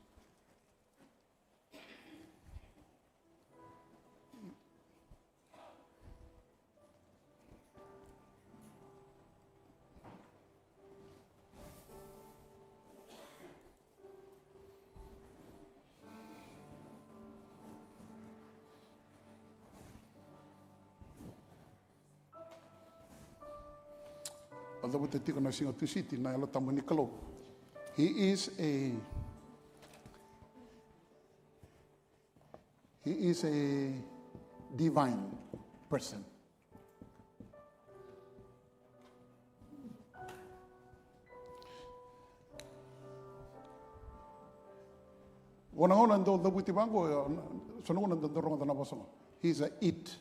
Au cavuta tiko na siga Tusiti na Yalo Tabu ni Kalou. He is a, he is a divine person. Vo na gauna dau cavuti vaqo, so na gauna dau rogoca na vosa qo. He's a it.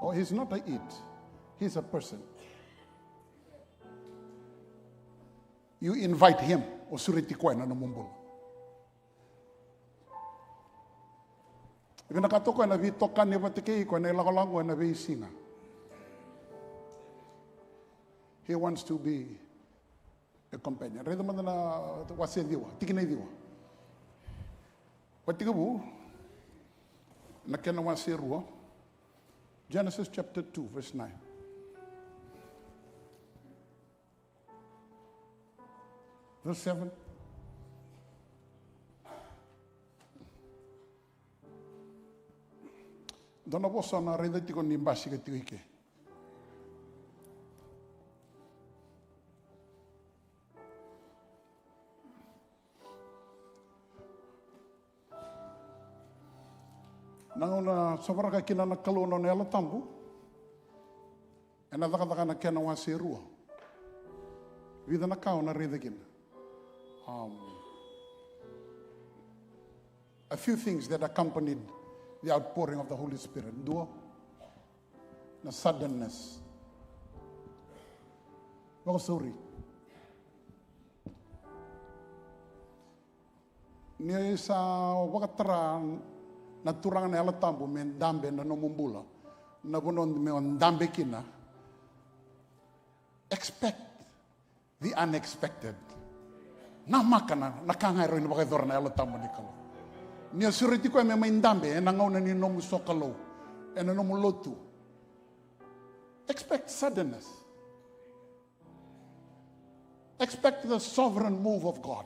Oh, he's not a it. He's a person. You invite him, o sureti koya na nomu bula. Vinakata o koya na veitokani vata kei iko ena ilakolako ena veisiga. He wants to be a companion. Raica mada na wase ciwa, tikina e ciwa. Vakatekivu na kena wase rua. Genesis chapter two, verse nine. Verse seven. Dua na vosa na raica tiko ni basika tiko i ke. Na gauna sovaraka kina na Kalou na nona Yalo Tabu, Ena Cakacaka na kena wase e rua. Vica na ka o na raica kina. Um, a few things that accompanied the outpouring of the Holy Spirit. Dua, na suddenness. Vakasauri. Ni sa vakatara na Turaga na Yalo Tabu me dabe na nomu bula, na vanua me o dabe kina, expect the unexpected. Namaka na, na ka ga e rawa ni vakayacora na Yalo Tabu ni Kalou. Ni o sureti koya me mai dabe ena gauna ni nomu sokalou, ena nomu lotu, expect suddenness. Expect the sovereign move of God.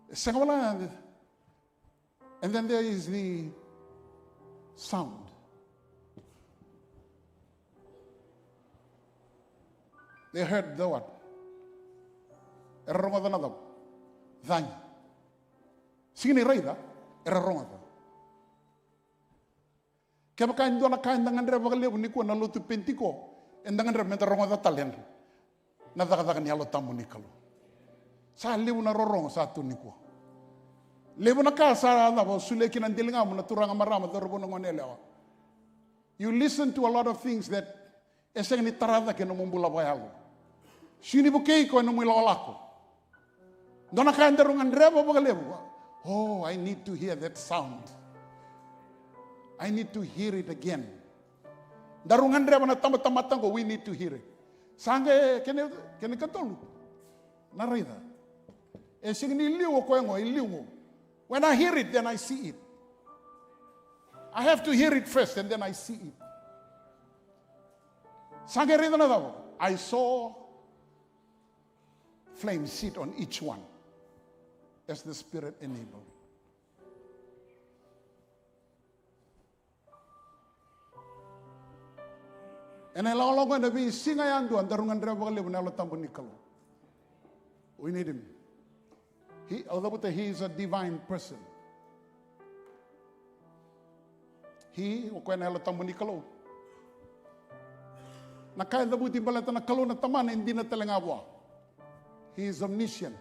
E sega wale ga. And then there is the sound. They heard the what? Era rogoca na cava? Cagi. Sega ni raica, era rogoca. Kevaka e dua na ka eda gadreva vakalevu nikua na lotu Penitiko, eda gadreva meda rogoca tale na cakacaka ni Yalo Tabu ni Kalou. Sa levu na rorogo sa tu nikua. Levu na ka sa cava, solia kina na deligamu na turaga, marama, cauravou, na goneyalewa. You listen to a lot of things that e sega ni tara cake na nomu bula vakayalo. Sega ni vukei iko ena nomu ilakolako. Dua na ka e daru gadreva vakalevu. Oh, I need to hear that sound. I need to hear it again. Daru gadreva na tabatamata qo, we need to hear it. Sa qai kena, kena ikatolu. Na raica. E sega ni liu o koya qo, e liu qo. When I hear it, then I see it. I have to hear it first and then I see it. Sa qai raica na cava? I saw flames sit on each one as the Spirit enabled. Ena ilakolako ena veisiga yadua daru gadreva vakalevu na Yalo Tabu ni Kalou. We need him. He, au cavuta, he is a divine person. He, o koya na Yalo Tabu ni Kalou. Na ka e cavuti baleta na Kalou na Tamana e dina tale ga vua. He is omniscient.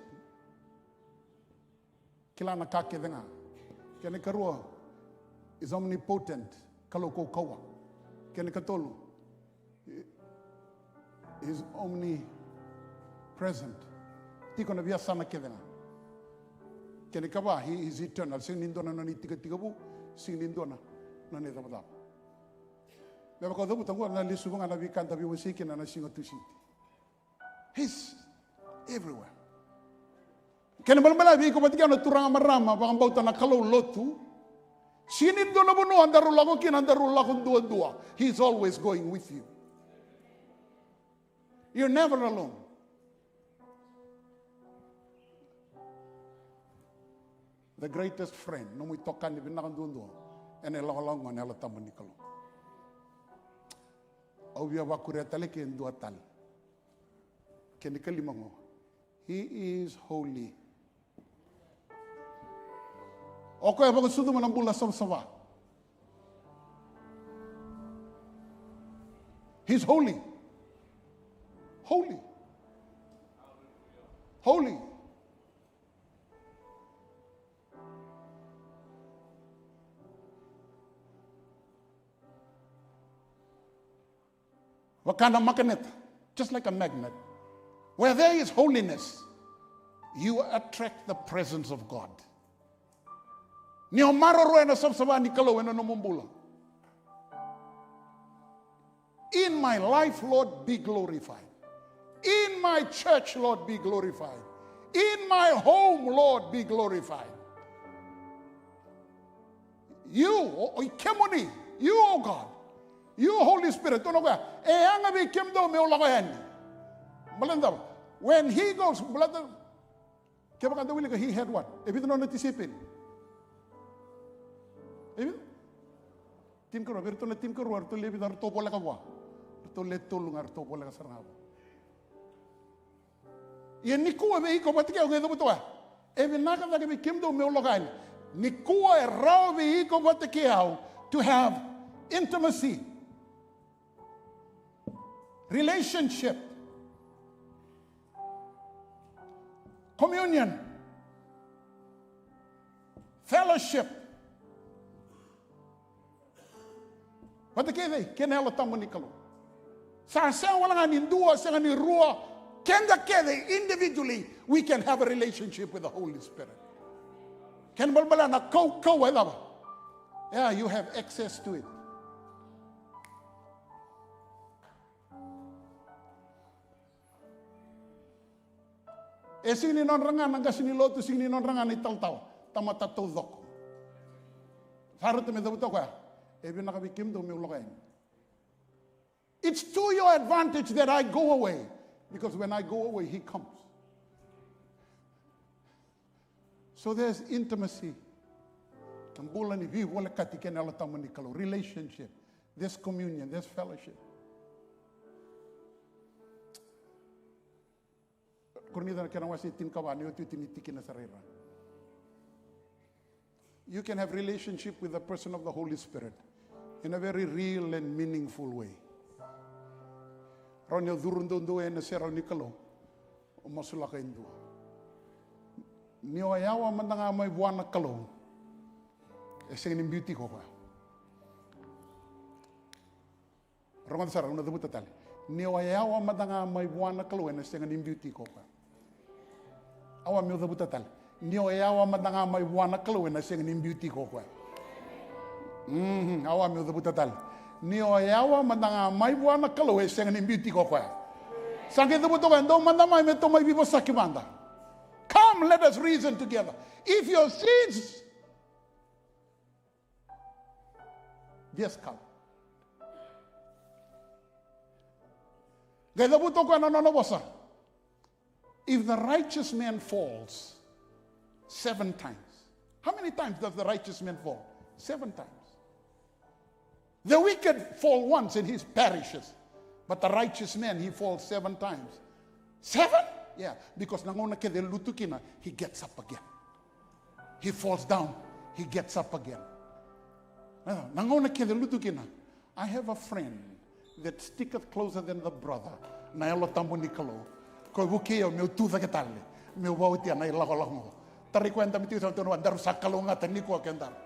Kila na ka kece ga. Kena ikarua, is omnipotent, Kalou kaukauwa. Kena ikatolu, is omnipresent. Tiko na veiyasana kece ga. Kena ikava, he is eternal. Sega ni dua na nona itikotikovu, sega ni dua na nona icavacava. Me vaka au cavuta qo, na lesuva ga na veika da veiwasei kina na siga Tusiti. He's everywhere. Kena ibalebale vei iko vata kei au na turaga, marama, vakabauta na Kalou, lotu. Sega ni dua na vanua daru lako kina daru lako duadua. He's always going with you. You're never alone. The greatest friend, nomu itokani vinaka duadua ena ilakolako qo na Yalo Tabu ni Kalou. Au via vakuria tale ke dua tale. Kena ikalima qo. He is holy. O koya e vakasucuma na bula savasava. He's holy. Holy. Holy. Vaka na makaneta, just like a magnet. Where there is holiness, you attract the presence of God. Ni o maroroya na savasava ni Kalou ena nomu bula. In my life, Lord, be glorified. In my church, Lord, be glorified. In my home, Lord, be glorified. You, o, o i kemuni, you, O God, you, Holy Spirit, o na koya, e yaga vei kemudou meu lako yani. Baleta, when he goes, baleta, kevaka da wilika, he had what? E vica na nona tisaipeli? E vica? Tinikarua, vei iratou na tinikarua, eratou le vica eratou voleka vua? Eratou le tolu ga eratou voleka sara ga vua. Ia nikua vei iko vata kei au, qai cavuta o koya, e vinaka cake vei kemudou meu lako yani. Nikua e rawa vei iko vata kei au to have intimacy. Relationship, communion, fellowship. Vata kece kei na Yalo Tabu ni Kalou. Sa sega wale ga ni dua, sega ni rua, keda kece individually, we can have a relationship with the Holy Spirit. Kena balebale na kaukauwa e cava? Yeah, you have access to it. E sega ni nodra ga na qase ni lotu, sega ni nodra ga na italatala, tamata taucoko. Sa rauta me cavuta o koya, e vinaka vei kemudou meu lako yani. It's to your advantage that I go away, because when I go away, he comes. So there's intimacy. Na bula ni veivolekati kei na Yalo Tabu ni Kalou, relationship, there's communion, there's fellowship. Korinica na kena wase tinikava, na iotioti ni tikina sa rairai. You can have relationship with the person of the Holy Spirit in a very real and meaningful way. Rawa ni o curu doudou ena serau ni Kalou, o masulaka e dua. Ni o yawa mada ga mai vua na Kalou, e sega ni biuti iko o koya. Rogoca sara, au na cavuta tale. Ni o yawa mada ga mai vua na Kalou, ena sega ni biuti iko o koya. Au a meu cavuta tale. Ni o yawa mada ga mai vua na Kalou, ena sega ni biuti iko o koya. Mhm, au a meu cavuta tale. Ni o yawa mada ga mai vua na Kalou, e sega ni biuti iko o koya. Sa qai cavuta o koya, dou mada mai me tou mai veivosaki mada. Come, let us reason together. If your sins Just come. Qai cavuta o koya na nona vosa. If the righteous man falls seven times, how many times does the righteous man fall? Seven times. The wicked fall once and he perishes. But the righteous man, he falls seven times. Seven? Yeah, because na gauna kece e lutu kina, he gets up again. He falls down, he gets up again. Ah, na gauna kece e lutu kina. I have a friend that sticketh closer than the brother. Na Yalo Tabu ni Kalou. Ko vukei au meu tu cake tale, meu vautia na ilakolako qo. Tarai koya e dabe tiko, sa tukuna vua, daru sa kalougata nikua o kedaru.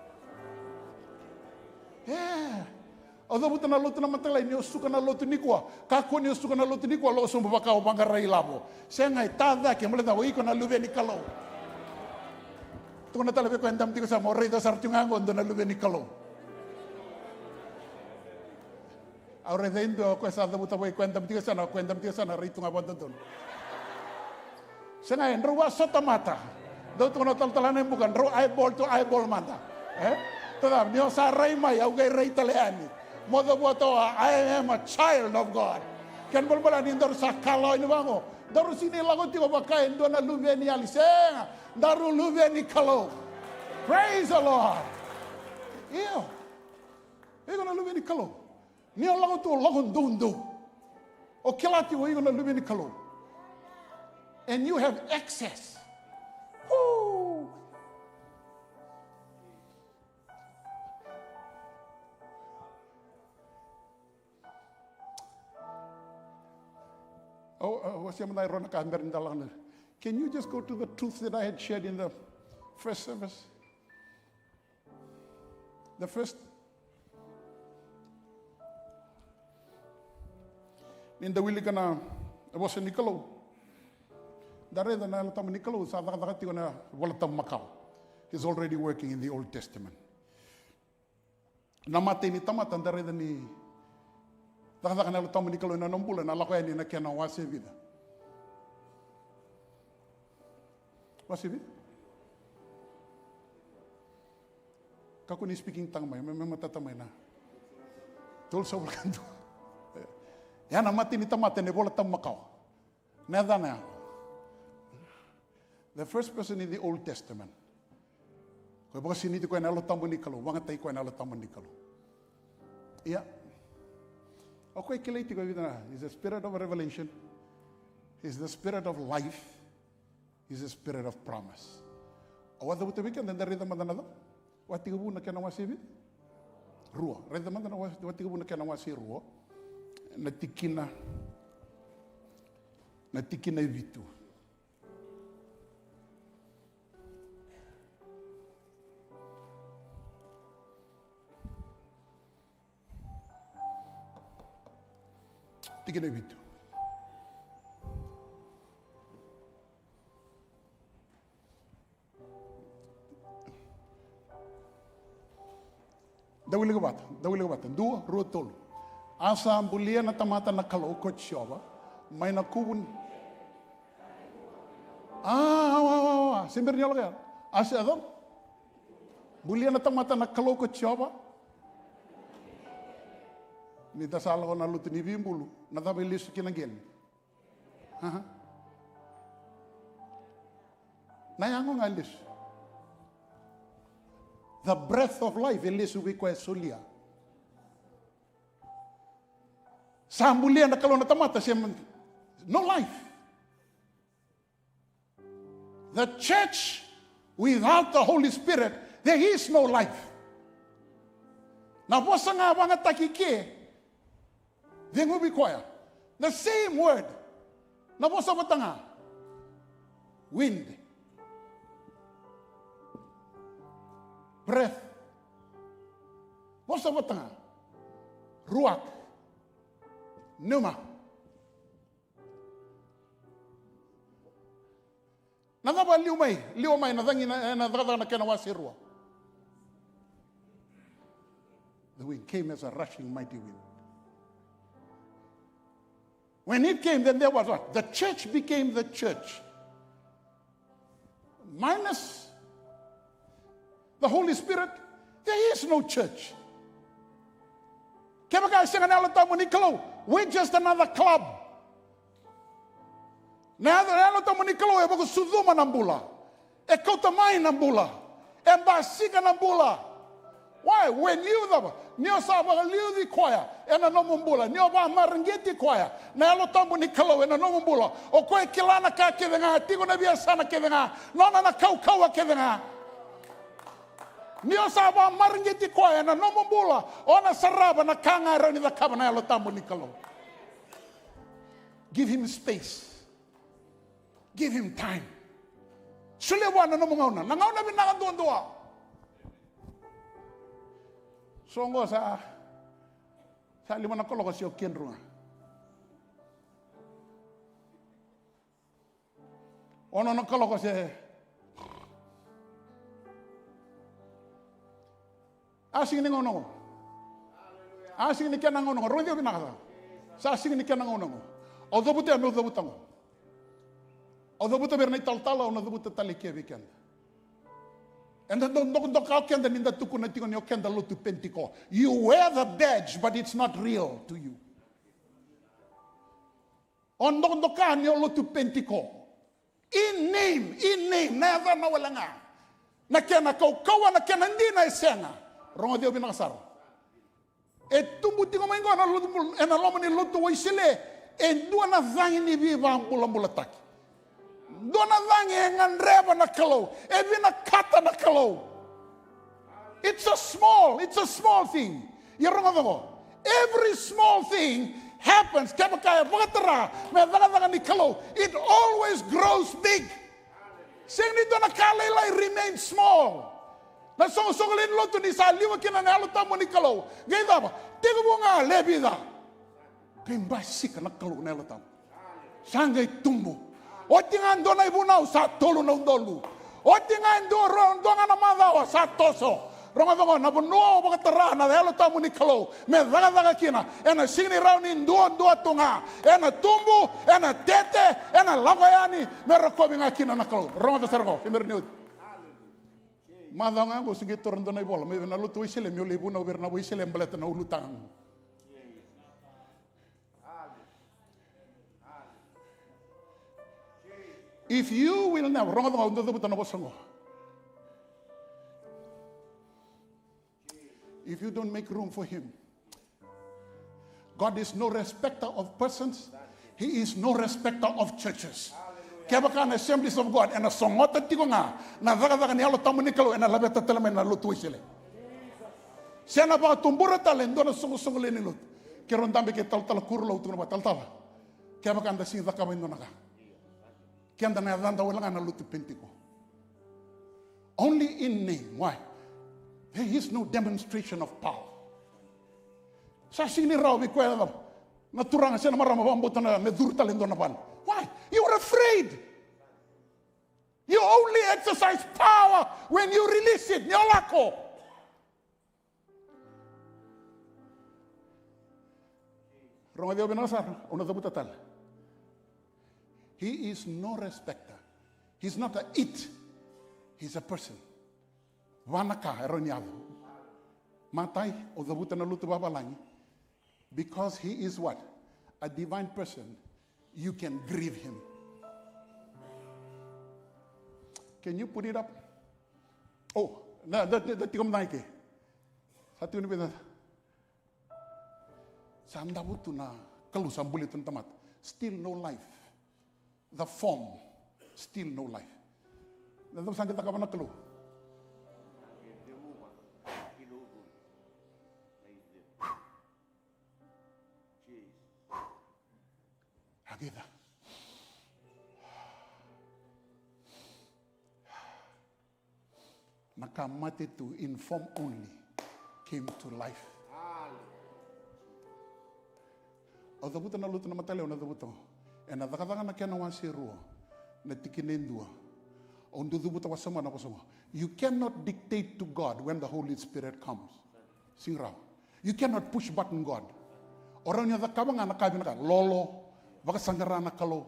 E. O cavuta na lotu na mataqali, ni o suka na lotu nikua. Kakua ni o suka na lotu nikua, lako sobu vaka o vaqara ilavo. Sega, e ta cake, baleta o iko na luve ni Kalou. Tukuna tale vei koya e dabe tiko, sa mo raica sara tiko ga qo, dua na luve ni Kalou. Au raica e dua o koya sa cavuta vei koya e dabe tiko, sa na koya e dabe tiko, sa na rai tu ga vakadodonu. Sega, e drau vakasotamata. Dau tukuna o talatala na ibuka, drau eyeball to eyeball mada. E? Tacava, ni o sa rai mai, au qai rai tale yani. Mo cavuta, I am a child of God. Kena balebale ni daru sa kalawa ni vaqo. Daru sega ni lako tiko vaka e dua na luve ni yali. Sega, daru luve ni Kalou. Praise the Lord. Io. Iko na luve ni Kalou. Ni o lako tu, o lako doudou. O kila tiko o iko na luve ni Kalou. And you have access. Woo! Au, au wasea mada e rua na ka bera ni da lako. Can you just go to the truth that I had shared in the first service? The first, ni da wilika na vosa ni Kalou, da raica na Yalo Tabu ni Kalou sa cakacaka tiko na Vola Tabu Makawa. He's already working in the Old Testament. Na matai ni tamata da raica ni cakacaka na Yalo Tabu ni Kalou ena nona bula, na Lako Yani na kena wase vica? Wase vica? Kakua ni speaking tongue mai, me, me matata mai na. Tolu sagavulu ka dua. Ya na matai ni tamata ena iVola Tabu Makawa. Na yacana ya. The first person in the Old Testament. Ko e vakasinaiti koya na Yalo Tabu ni Kalou, vakayagataki koya na Yalo Tabu ni Kalou. Ia. O koya e kilai tiko e vica na, he's the spirit of revelation. He's the spirit of life. He's the spirit of promise. Au a cavuta vei keda, da raica mada na cava? Vakatekivu na kena wase vica? Rua. Raica mada na wase, Vakatekivu na kena wase rua. Na tikina Na tikina e vitu. Tikina e vitu. Da wilika vata, da wilika vata. Dua, rua, tolu. A sa bulia na tamata na Kalou ko Jiova mai na kuvu ni, a, a, a, a, a, se bera ni yaloka ya. A se a cava? Bulia na tamata na Kalou ko Jiova. Ni da sa lako na lotu ni veibulu, na cava e lesu kina qele? Aha. Na yago ga e lesu. The breath of life e lesu vei koya e solia. Sa bulia na Kalou na tamata se, no life. The church without the Holy Spirit, there is no life. Na vosa ga vagataki ke, ceguvi koya. The same word. Na vosa vata ga. Wind. Breath. Vosa vata ga. Ruach. Pneuma. Na cava liu mai, liwa mai na cagi na, na cakacaka na kena wase rua. The wind came as a rushing mighty wind. When it came, then there was what? The church became the church. Minus the Holy Spirit, there is no church. Kevaka e sega na Yalo Tabu ni Kalou, we're just another club. Na Yalo, Yalo Tabu ni Kalou e vakasucuma na bula. E kauta mai na bula. E basika na bula. Why? When you cava? Ni o sa vakaliuci koya ena nomu bula, ni o vakamareqeti koya na Yalo Tabu ni Kalou ena nomu bula, o koya e kila na ka kece ga, tiko na veiyasana kece ga, nona na kaukauwa kece ga. Ni o sa vakamareqeti koya ena nomu bula, o na sarava na ka ga e rawa ni cakava na Yalo Tabu ni Kalou. Give him space. Give him time. Solia vua na nomu gauna, na gauna vinaka duadua. So qo sa, sa lima na kaloko se o kedru ga. Ono na kaloko se. A sega ni gauna qo. A sega ni kena gauna qo. Rogoci au vinaka. Sa sega ni kena gauna qo. Au cavuta ya meu cavuta qo. Au cavuta vei ira na italatala, au na cavuta tale ke vei keda. Eda dau dokadoka o keda ni da tukuna tiko ni o keda lotu Penitiko. You wear the badge, but it's not real to you. O dokadoka ni o lotu Penitiko. In name, in name, na yacana wale ga. Na kena kaukauwa, na kena dina e sega. Rogoci au vinaka sara. E tubu tiko mai qo na lotu, ena loma ni lotu Wesele, e dua na cagi ni veivakabulabulataki. Dua na cagi e gadreva na Kalou, e vinakata na Kalou. It's a small, it's a small thing. Ia rogoca qo. Every small thing happens. Kevaka e vakatara me cakacaka ni Kalou, it always grows big. Sega ni dua na ka lailai remain small. Na soqosoqo lewe ni lotu ni sa liwa kina na Yalo Tabu ni Kalou. Qai cava? Tekivu ga le vica. Qai basika na Kalou na Yalo Tabu. Sa qai tubu. Oti ga dua na ivunau sa tolu na udolu. Oti ga e dua, ro-, dua ga na macawa sa toso. Rogoca qo, na vanua o vakatara na Yalo Tabu ni Kalou me cakacaka kina, ena sega ni rawa ni duadua tu ga. Ena tubu, ena tete, ena lako yani, me rokovi ga kina na Kalou. Rogoca sara qo, se bera ni oti. Macawa ga qo, se qai toro dua na ivola mai vei na lotu Wesele, meu lai vunau vei ira na Wesele baleta na ulutaga. If you will never, rogoca ga, au dau cavuta na vosa qo. If you don't make room for him, God is no respecter of persons. He is no respecter of churches. Kevaka na Assemblies of God ena sogota tiko ga na cakacaka ni Yalo Tabu ni Kalou, ena laveta tale mai na lotu Wesele. Se na vakatubura tale e dua na soqosoqo lewe ni lotu. Keirau dabe kei talatala Kuru, au tukuna vua, talatala, Kevaka da sega ni cakava e dua na ka, keda na yacada wale ga na lotu Penitiko. Only in name. Why? There is no demonstration of power. Sa sega ni rawa vei koya na, na turaga se na marama vakabauta na me curu tale e dua na vale. Why? You are afraid. You only exercise power when you release it. Ni o lako. Rogoci au vinaka sara, au na cavuta tale. He is no respecter. He's not a it. He's a person. Va na ka e rawa ni yaco. Matai, au cavuta na lotu vavalagi. Because he is what? A divine person. You can grieve him. Can you put it up? Oh, na, da, da, da tiko mada ike. Sa tiko ni vei da. Sa davo tu na Kalou, sa buli tu na tamata. Still no life. The form. Still no life. Na cava sa qai cakava na Kalou? A qai ca. Na ka mate tu in form only came to life. Au cavuta na lotu na mataka lailai, au na cavuta ena Cakacaka na kena wase rua, na tikina e dua. Au dau cavuta wasoma na vosa qo. You cannot dictate to God when the Holy Spirit comes. Sega ni rawa. You cannot push button God. O rawa ni o cakava ga na ka vinaka, lolo, vakasaqara na Kalou.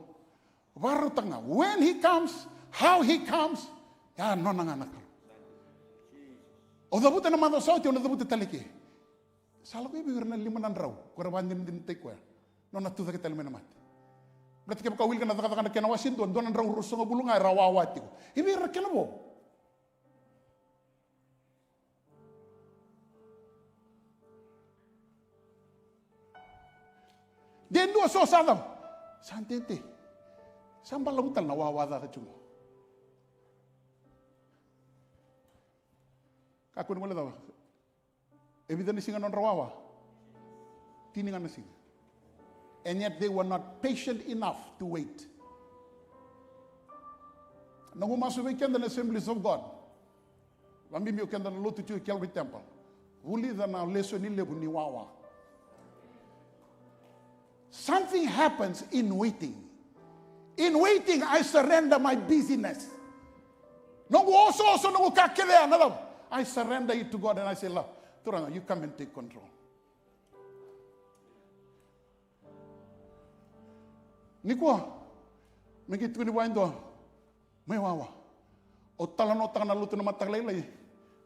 Vakarautaka ga when he comes, how he comes. Ya nona ga na Kalou. Au cavuta na macawa sa oti, au na cavuta tale ke. Sa lako i vei ira na lima na drau ko ra vakadinadinataki koya, nona tucake tale mai na mate. Baleta kevaka o wilika na Cakacaka na kena wase dua, dua na drau ruasagavulu ga era wawa tiko. I vei ira na kena vo? De dua so sa cava? Sa dede. Sa balavu tale na wawa caka tiko. Kakua ni guilecava. E vica na siga nodra wawa? Tini ga na siga. And yet they were not patient enough to wait. Noqu masu vei keda na Assemblies of God, vabibi o keda na lotu tiko i Calvary Temple, vulica na lesoni levu ni wawa. Something happens in waiting. In waiting, I surrender my busyness. Noqu osooso, noqu ka kece ya, na cava? I surrender it to God and I say, Lord, Turaga, you come and take control. Nikua, me qai tukuni vua e dua mai wawa. Au talanoataka na lotu na mataka lailai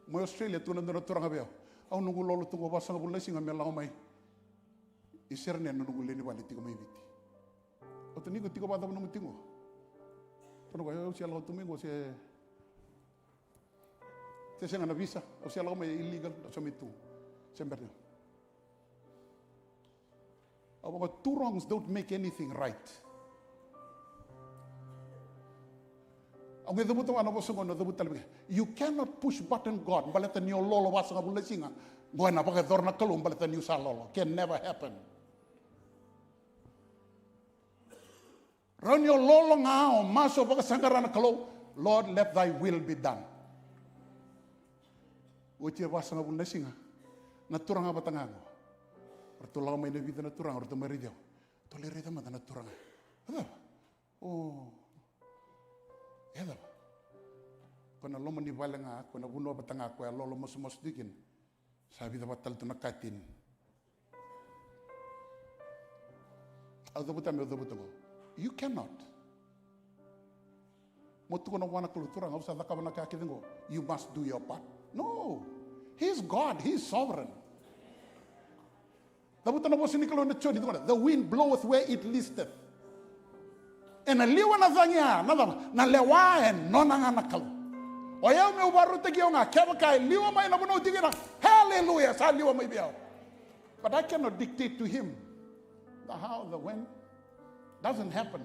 mai Australia, tukuna e dua na turaga vei au. Au noqu lolo tu qo vasagavulu na siga me lako mai i Sydney na noqu lewe ni vale tiko mai Viti. Au tukuna, iko tiko vakacava nomu tiko? Tukuna o koya, au se lako tu mai qo se, se sega na visa, au se lako mai illegal, au se mai tu. Se bera ni Au vaka, two wrongs don't make anything right. Au qai cavuta vua na vosa qo, na cavuta tale vei keda. You cannot push button God baleta ni o lolo vasagavulu na siga. Qo ena vakayacora na Kalou baleta niu sa lolo. Can never happen. Rawa ni o lolo ga, o masu, o vakasaqara na Kalou. Lord, let thy will be done. Oti e vasagavulu na siga, na turaga vata ga qo. Ratou lako mai na vica na turaga, ratou mai raici au. Tou lai raica mada na turaga. A cava? O, e cava? Ko na loma ni vale ga, ko na vanua vata ga ko e lolo masumasu tiko kina. Sa vica vata tale tu na katini. Au cavuta me au cavuta qo. You cannot. Mo tukuna vua na Kalou, Turaga, au sa cakava na ka kece qo. You must do your part. No. He's God. He's sovereign. Cavuta na vosa ni Kalou na Joni, tukuna, the wind bloweth where it listeth. Ena liwa na cagi ya, na cava? Na lewa e nona ga na Kalou. O yau meu vakarautaki au ga, kevaka e liwa mai na vanua au tiko kina, haleluya, sa liwa mai vei au. But I cannot dictate to him the how, the when. Doesn't happen.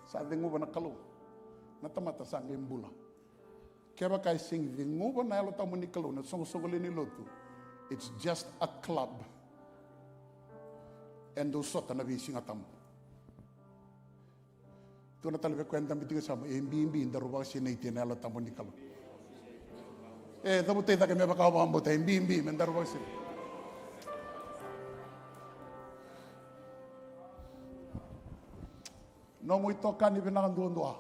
Sa ceguva na Kalou na tamata sa qai bula. Kevaka e sega ni ceguva na Yalo Tabu ni Kalou na soqosoqo lewe ni lotu, it's just a club. E dau sota na veisiga tabu. Tukuna tale vei koya e dabe tiko e yasamu, e bibi daru vakasinaiti ena Yalo Tabu ni Kalou. E cavutai cake me vaka o vakabauta, e bibi me daru vakasinaiti. Nomu itokani vinaka duadua.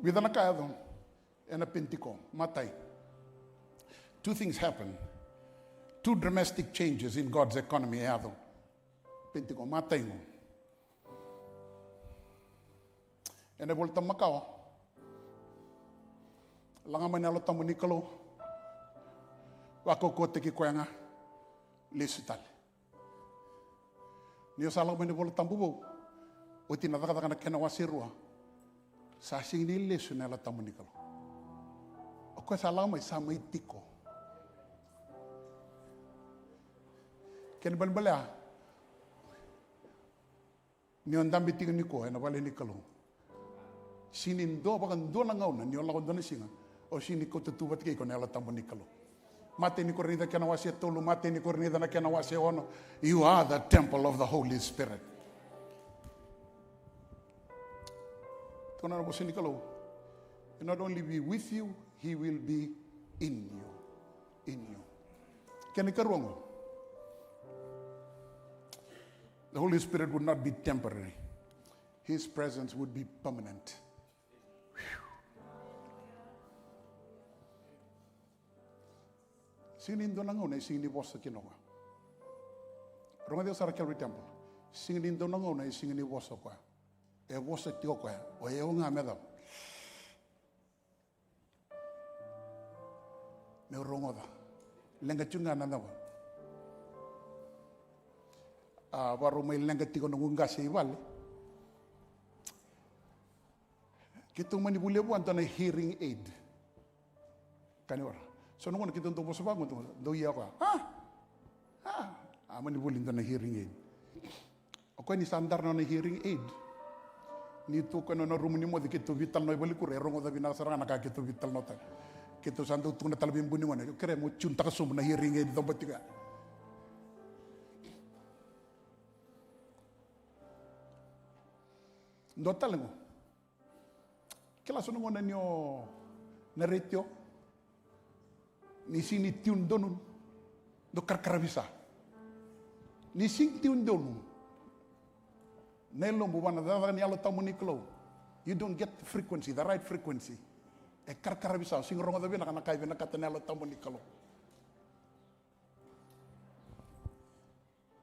Vica na ka yaco ena Penitiko. Matai. Two things happen. Two dramatic changes in God's economy e yaco. Penitiko, matai qo. Ena iVolatabu Makawa, laga mai na Yalo Tabu ni Kalou, vakaukauwataki koya ga, lesu tale. Ni o sa lako mai na iVolatabu Vou, oti na Cakacaka na kena wase rua, sa sega ni lesu na Yalo Tabu ni Kalou. O koya sa lako mai, sa mai tiko. Kena ibalebale ya, ni o dabe tiko nikua ena vale ni Kalou, sega ni dua, vakadua na gauna ni o lako dua na siga, o sega ni kauta tu vata kei iko na Yalo Tabu ni Kalou. Matai ni Korinica na kena wase tolu, Matai ni Korinica na kena wase ono. You are the temple of the Holy Spirit. Tukuna na vosa ni Kalou, he not only be with you, he will be in you. In you. Kena ikarua qo. The Holy Spirit would not be temporary. His presence would be permanent. Sega ni dua na gauna e sega ni vosa kina o koya. Rogoci au sara, Calvary Temple. Sega ni dua na gauna e sega ni vosa o koya. E vosa tiko o koya. O yau ga me cava? Meu rogoca. Leqa tiko ga na cava? A, vakarau mai leqa tiko noqu qase i vale. Keitou mani volia vua dua na hearing aid. Ka ni vara. So na gauna keitou dau vosa vaqo, dau ia koya. A? A, a mani voli dua na hearing aid. O koya ni sa dara na nona hearing aid, ni tu o koya na nona rumu ni moce, keitou veitalanoa i valenikuro, e rogoca vinaka sara ga na ka keitou veitalanoataka. Keitou sa dau tukuna tale vei bui ni gone, kere mo tunetaka sobu na hearing aid coba tiko ya. Dua tale qo. Kila so na gauna ni o na retio, ni sega ni tune donu, dau karakaravi sa. Ni sega ni tune donu na yalomu vua na cakacaka ni Yalo Tabu ni Kalou, you don't get the frequency, the right frequency. E karakaravi sa, o sega ni rogoca vinaka na ka e vinakata na Yalo Tabu ni Kalou.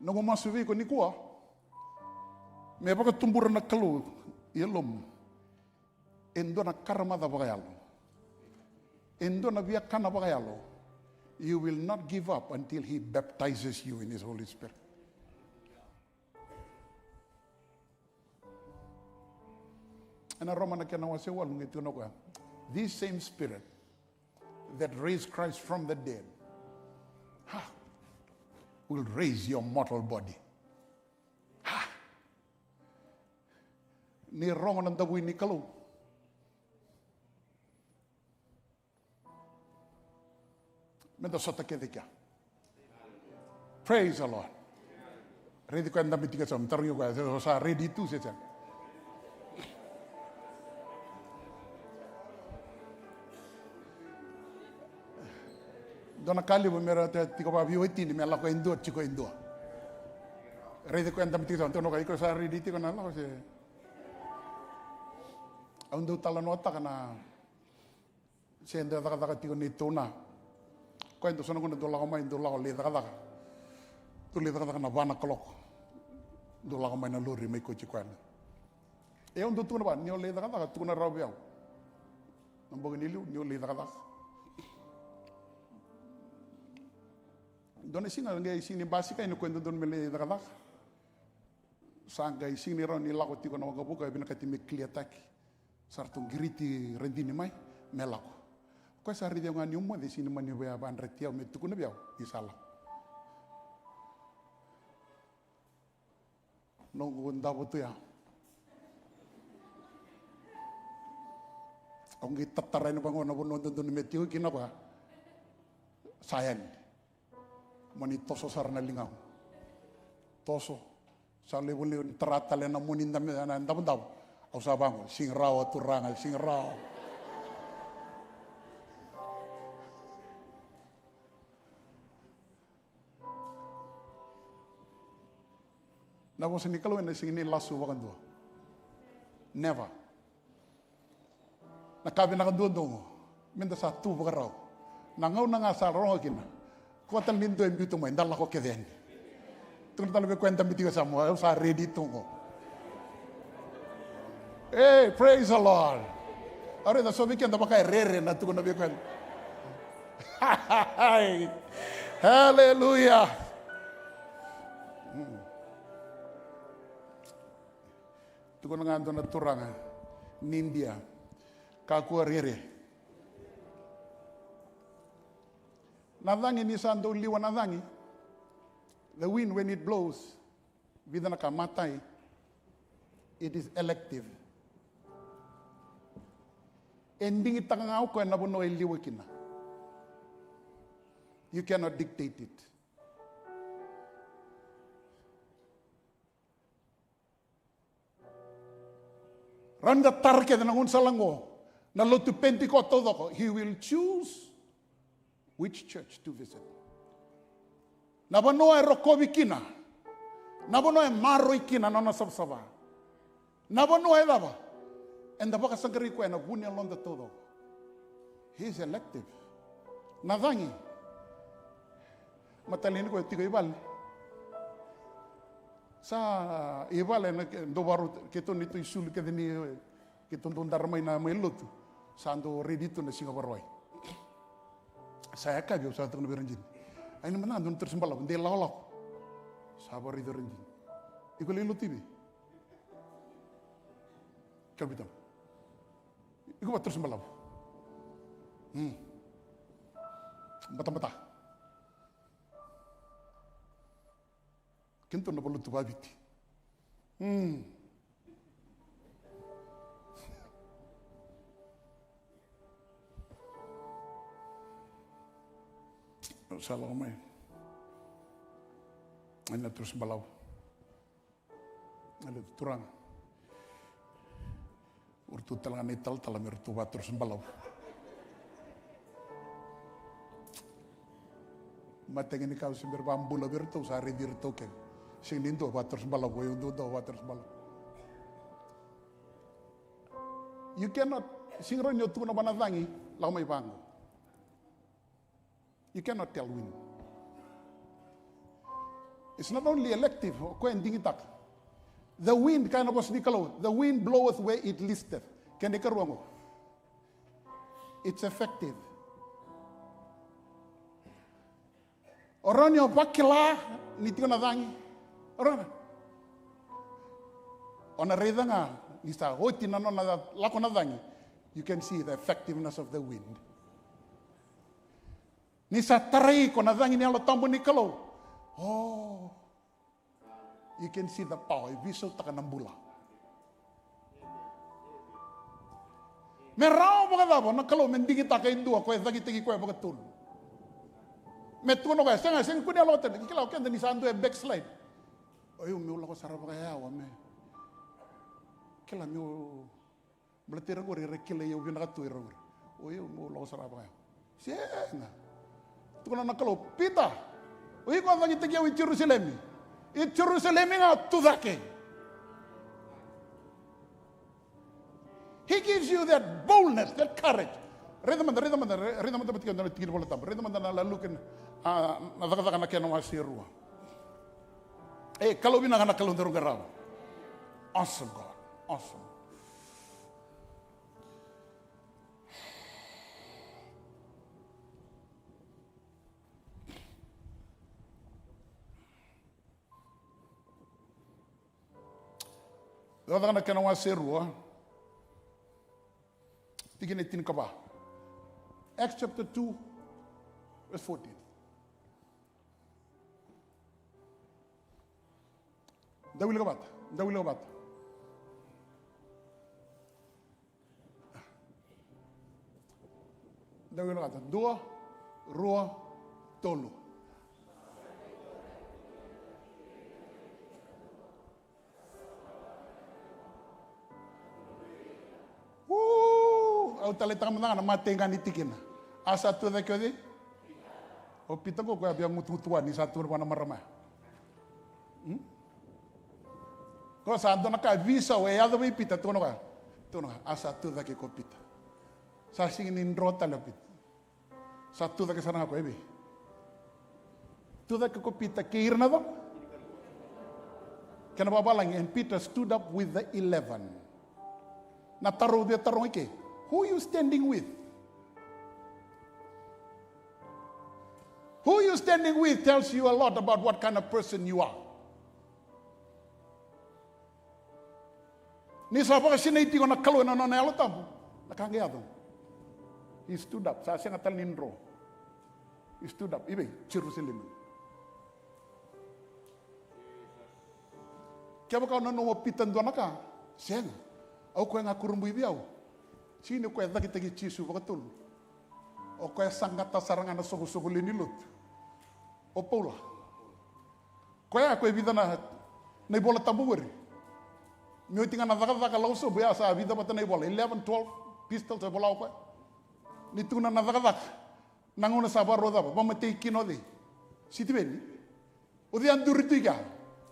Noqu masu vei iko nikua, me vakatubura na Kalou i yalomu e dua na karamaca vakayalo, e dua na viakana vakayalo. You will not give up until he baptizes you in his Holy Spirit. Ena Roma na kena wase walu qai tukuna o koya, this same Spirit that raised Christ from the dead, ha, will raise your mortal body. Ha! Ni rogo na davui ni Kalou, meda sota kece kea. Praise the Lord. Raici koya dabe tiko e yasamu, tarogi koya, o sa ready tu se sega? Dua na ka levu me ra tiko vakaveiwatini, me lako e dua, tiko e dua. Raici koya dabe tiko e yasamu, tukuna o koya, iko sa ready tiko na lako se? Au dau talanoataka na Se dau cakacaka tiko neitou na. Koya dau so na gauna dau lako mai, dau lako lai cakacaka. Dau lai cakacaka na va na kaloko. Dau lako mai na lori mai kauti koya na. E au dau tukuna vua, ni o lai cakacaka, tukuna rawa vei au. Na bogi ni liu, ni o lai cakacaka. Dua na siga, qai sega ni basika yani o koya dodonu me lai cakacaka. Sa qai sega ni rawa ni lako tiko na waqavuka, e vinakati me clear-taki. Sa ratou qiriti Radini mai me lako. Koya sa raici au ga niu moce, sega ni mani via vayadrati au me tukuna vei au ni sa lako. Noqu davo tu ya. Au qai tatara yani vaqo na vanua dodonu me tiko kina koya. Sa yani. Mani toso sara na ligaqu. Toso. Sa levu levu ni tara tale na moni da me na davodavo. Au sa vaqo, sega ni rawa turaga, sega ni rawa. Na vosa ni Kalou ena sega ni lasu vakadua. Never. Na ka vinaka duadua oqo, meda sa tu vakarau. Na gauna ga sa rogo kina, kua tale ni dua e biuta mai, da lako kece yani. Tukuna tale vei koya e dabe tiko, sa mo, au sa ready tu oqo. Hey, praise the Lord. Au raica so vei keda vaka e rere na tukuna vei koya. Hallelujah. Tukuna ga dua na turaga ni Idia, kakua rere. Na cagi ni sa dau liwa na cagi. The wind, when it blows, vica na ka. Matai, it is elective. E digitaka ga o koya na vanua e liwa kina. You cannot dictate it. Rawa ni da tara kece na gaunisala oqo, na lotu Penitiko taucoko, he will choose which church to visit. Na vanua e rokovi kina, na vanua e maroroi kina na nona savasava. Na vanua e cava? Eda vakasaqarai koya ena vu ni yaloda taucoko. He is elective. Na cagi. Matai ni koya tiko i vale. Sa i vale na ke-, dou vakarau keitou ni tou isulu kece ni keitou dau dara mai na mai lotu. Sa dau ready tu na siga Vakarauwai. Sa yakavi au sa tukuna vei ira dina. Ai ni mada dua na tarausibalavu, dei lakolako. Sa vakaraici ira dina. Iko lai lotu i vei? Kena vei tama. Iko vakatarausibalavu. Hmm. Batabata. Keitou na valotu vaviti. Hmm. Sa lako mai. Ai na tarausibalavu. Aleluya, turaga. O ratou tale ga na italatala me ratou vakatarausibalavu. Mataqali ni ka au se bera vakabula vei ratou, sa raici iratou kece. Sega ni dua vakatarausibalavu, o yau duadua vakatarausibalavu. You cannot, sega ni rawa ni o tukuna vua na cagi, lako mai vaqo. You cannot tell wind. It's not only elective, o koya e digitaka. The wind, kaya na vosa ni Kalou, the wind bloweth where it listeth. Kena ikarua oqo. It's effective. O rawa ni o vakila ni tiko na cagi. O rawa. O na raica ga ni sa oti na nona lako na cagi. You can see the effectiveness of the wind. Ni sa tarai iko na cagi ni Yalo Tabu ni Kalou. Oh, you can see the power. E veisautaka na bula. Me rawa vakacava na Kalou me digitaka e dua ko e cakitaki koya vakatolu? Me tukuna o koya, sega, sega, kua ni lako tale. Kila o keda ni sa dua e backslide. O yau meu lako sara vakayawa me. Kila meu Baleta ira qori era kilai au vinaka tu ira qori. O yau meu lako sara vakayawa. Sega. Tukuna na Kalou, Pita, o iko a cakitaki au i Jerusalemi. I Jerusalemi ga tu cake. He gives you that boldness, that courage. Raica mada, raica mada, raica mada vata kei na tikina Vola Tabu. Raica mada na Luke, a, na Cakacaka na kena wase e rua. E, Kalou vinaka na Kalou daru qarava. Awesome God. Awesome. Cakacaka na kena wase rua. Tikina e tinikava. Acts chapter two, verse fourteen. Da wilika vata. Dau wilika vata. Dau wilika vata. Dua, rua, tolu. Uu, au taleitaka mada ga na matei ga ni tikina. A sa tu cake o cei? O Pita qo, koya a via gutugutu vua ni sa tu vua na marama ya. Hmm? Ko sa dua na ka e veisau e yaco vei Pita, tukuna koya. Tukuna koya, a sa tu cake ko Pita. Sa sega ni dro tale o Pita. Sa tu cake sara ga ko, e vei? Tu cake ko Pita kei ira na cava? Kena vakavalagi, and Peter stood up with the eleven. Na taro au via taroga i ke, who you standing with? Who you standing with tells you a lot about what kind of person you are. Ni sa vakasinaiti iko na Kalou ena nona Yalo Tabu, na ka qai yaco. He stood up, sa sega tale ni dro. He stood up, i vei? Jerusalemi. Kevaka o nanuma o Pita dua na ka, sega. Au koya ga kurabui vei au. Sega ni o koya e cakitaki Jisu vakatolu. O koya e saqata sara ga na soqosoqo lewe ni lotu. O Paula. Koya, koya e vica na, na iVola Tabu qori. Ni oti ga na Cakacaka lako sobu ya sa vica vata na ivola, eleven, twelve epistles e vola o koya. Ni tukuna na Cakacaka, na gauna sa vakarau cava, vakamatei kina o cei? Sitiveni. O cei a duri tu i kea?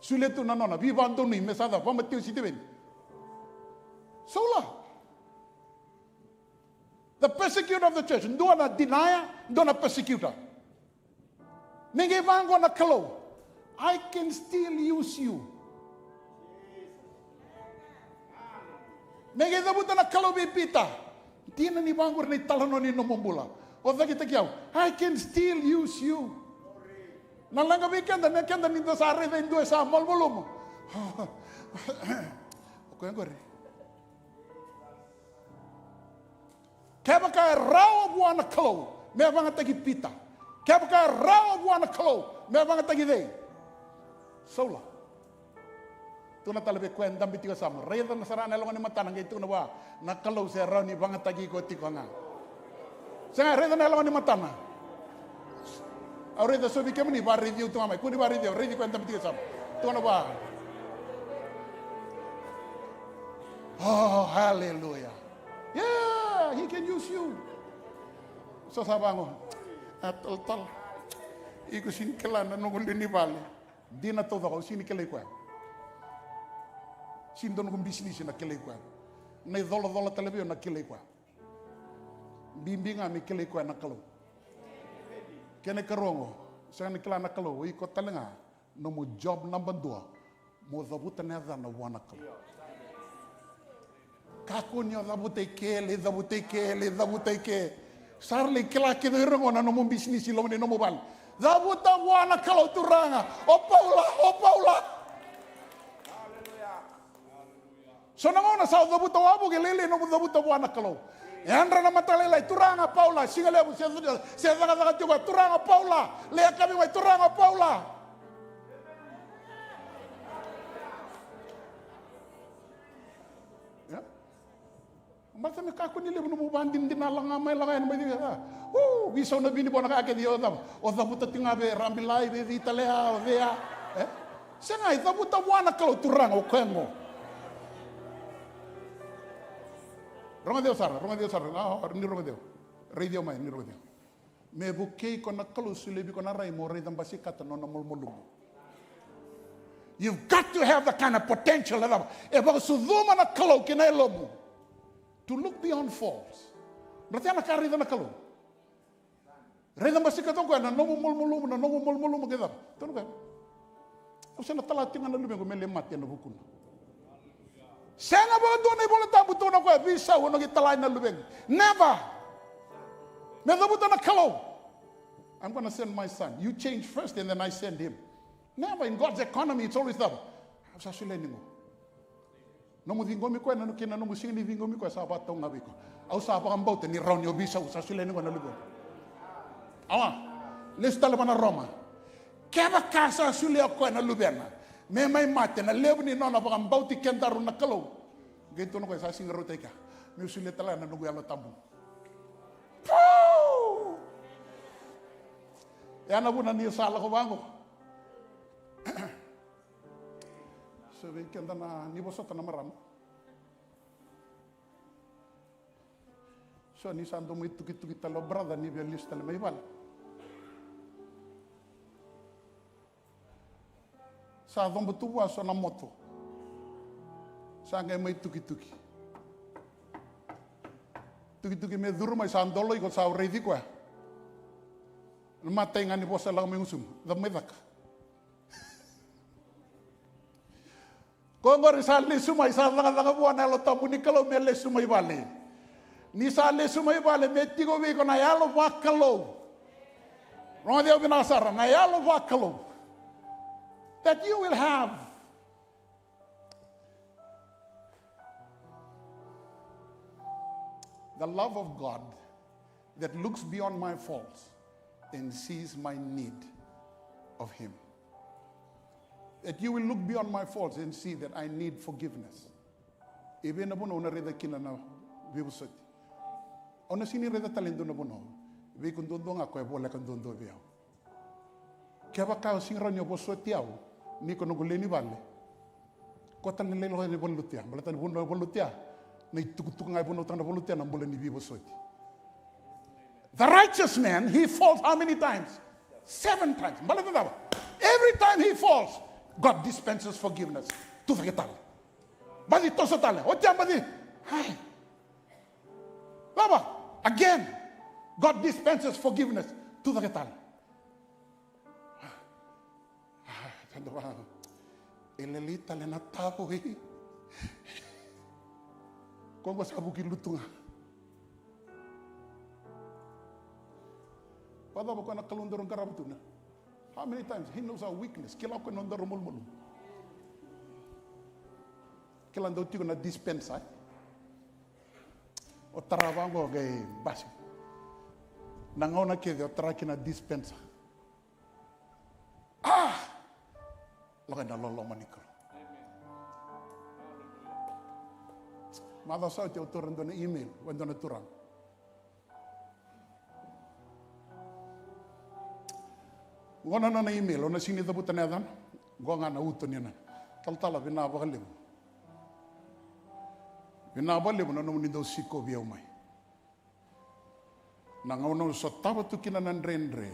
Solia tu na nona veivakadonui me sa cava, vakamatei o Sitiveni. Saula. The persecutor of the church. Dua na denier, dua na persecutor. Me qai vaqo na Kalou, I can still use you. Me qai cavuta na Kalou vei Pita, dina ni vaqori na italanoa ni nomu bula. O cakitaki au, I can still use you. Na leqa vei keda, me keda ni da sa raica e dua e sa malumalumu. O koya qori. Kevaka e rawa vua na Kalou me vagataki Pita, kevaka e rawa vua na Kalou me vagataki cei? Saula. Tukuna tale vei koya e dabe tiko e yasamu, raica na sara na yaloga ni matana, qai tukuna vua, na Kalou se rawa ni vagataki iko tiko ga. Sega, raica na yaloga ni matana. Au raica so vei kemuni, vakaraici au tu ga mai. Kua ni vakaraici au, raici koya e dabe tiko e yasamu. Tukuna vua. Oh, hallelujah. Yeah, he can use you. So sa vaqo. A talatala. Iko sega ni kila na noqu lewe ni vale. Dina taucoko, au sega ni kilai koya. Sega ni dua noqu bisinisi na kilai koya. Na icolacola tale vei au na kilai koya. Bibi ga me kilai koya na Kalou. Kena ikarua oqo, sega ni kila na Kalou, o iko tale ga, nomu job naba dua, mo cavuta na yacana vua na Kalou. Kakua ni o cavuta i ke, lai cavuta i ke, lai cavuta i ke. Sa ra lai kila kece o ira qo na nomu bisinisi i loma ni nomu vale. Cavuta vua na Kalou, Turaga. O Paula, o Paula. So na gauna sa o cavuta wavoki, lailai nomu cavuta vua na Kalou. E yadra na mataka lailai, Turaga Paula, siga levu se, se cakacaka tiko, Turaga Paula, lai yakavi mai, Turaga Paula. Ia? Baleta me kakua ni levu nomu vakadinadina, lako ga mai, lako yani mai, cika. O veisau na vinivo na ka kece, o cava? O cavuta tiko ga vei Rabilai, vei cei tale ya, o cei ya. E? Sega, e cavuta vua na Kalou, Turaga, o koya qo. Rogoci au sara, rogoci au sara. A, ni rogoci au. Raici au mai, ni rogoci au. Me vukei iko na Kalou, solia vei iko na rai mo raica basikata na nona malumalumu. You've got to have the kind of potential, e cava? E vakasucuma na Kalou ki na yalomu. To look beyond faults. Baleta ya na ka e raica na Kalou. Raica basikata o koya na nomu malumalumu, na nomu malumalumu, ke cava? Tukuna o koya, au se na tala tiko ga na luvequ me lai mate ena vukuna. Sega vakadua na iVola Tabu tukuna o koya, veisau, au na qai tala na luvequ. Never. Me cavuta na Kalou. I'm gonna send my son. You change first and then I send him. Never. In God's economy, it's always cava? Au sa solia yani qo. Nomu ciqomi koya, na, kei na nomu sega ni ciqomi koya, sa vakatau ga vei iko. Au sa vakabauta ni rawa ni o veisau, sa solia yani qo na luvena. Awa, lesu tale vua na Roma. Kevaka sa solia o koya na luvena, Me mai mate na levu ni nona vakabauti kedaru na Kalou. Qai tukuna o koya, sa sega ni rauta i kea. Meu solia tale ga na noqu Yalo Tabu. Pau! Ya na vuna ni sa lako vaqo. So vei keda na ni vosota na marama. So ni sa dau mai tukituki tale o brother ni via lesu tale mai vale. Sa coba tu vua so na moto. Sa qai mai tukituki. Tukituki me curu mai sa dolo iko sa raici koya. Na matai ga ni vosa lako mai gusuma. Cava mai caka? Ko qori sa lesu mai, sa cakacaka vua na Yalo Tabu ni Kalou me lesu mai vale. Ni sa lesu mai vale, me tiko vei iko na yalo vakalou. Rogoci au vinaka sara, na yalo vakalou. That you will have the love of God that looks beyond my faults and sees my need of Him. That you will look beyond my faults and see that I need forgiveness. E vei na vanua au na raica kina na veivosoti? Au na sega ni raica tale e dua na vanua. Vei iko duadua ga ko e voleka duadua vei au. Kevaka o sega rawa ni o vosoti au, ni ko noqu lewe ni vale, ko tale na lai lako yani valutia. Baleta ni vanua valutia, na itukutuku ga e vunautaka na valutia na bula ni veivosoti. The righteous man, he falls how many times? Seven times. Baleta cava? Every time he falls, God dispenses forgiveness. Tucake tale. Baci toso tale. Otia baci. Ai. Cava? Again, God dispenses forgiveness. Tucake tale. Ah, sa dua vaka, e lelei tale na tavo, e. Ko qo sa vuki lutu ga. Vakacava ko na Kalou daru qarava tu na? How many times? He knows our weakness. Kila ko na nodaru malumalumu. Kila dau tiko na dispenser, e? O tara vaqo qai basi. Na gauna kece o tara kina dispenser. Ah! Lako ena loloma ni Kalou. Macawa sa oti au taura dua na email vua e dua na turaga. Qo na nona email, au na sega ni cavuta na yacana. Qo ga na uto ni nona. Talatala, vinaka vakalevu. Vinaka vakalevu na nomuni dau sikovi au mai. Na gauna au sotava tu kina na dredre,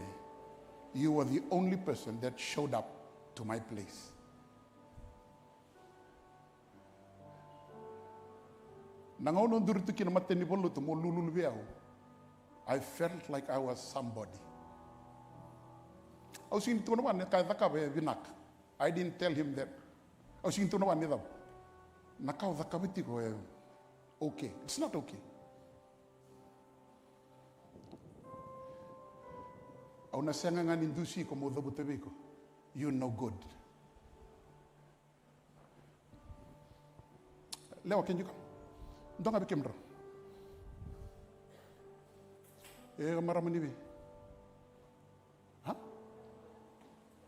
you were the only person that showed up to my place. Na gauna au duri tu kina matanivalu tu mo lululu vei au, I felt like I was somebody. Au sega ni tukuna vua ni ka e cakava e vinaka. I didn't tell him that. Au sega ni tukuna vua ni cava. Na ka o cakava tiko e okay. It's not okay. Au na sega ga ni dusi iko mo cavuta vei iko. You no good. Lewa, can you come? Dua ga vei kemudrau. E marama ni vei? Ha?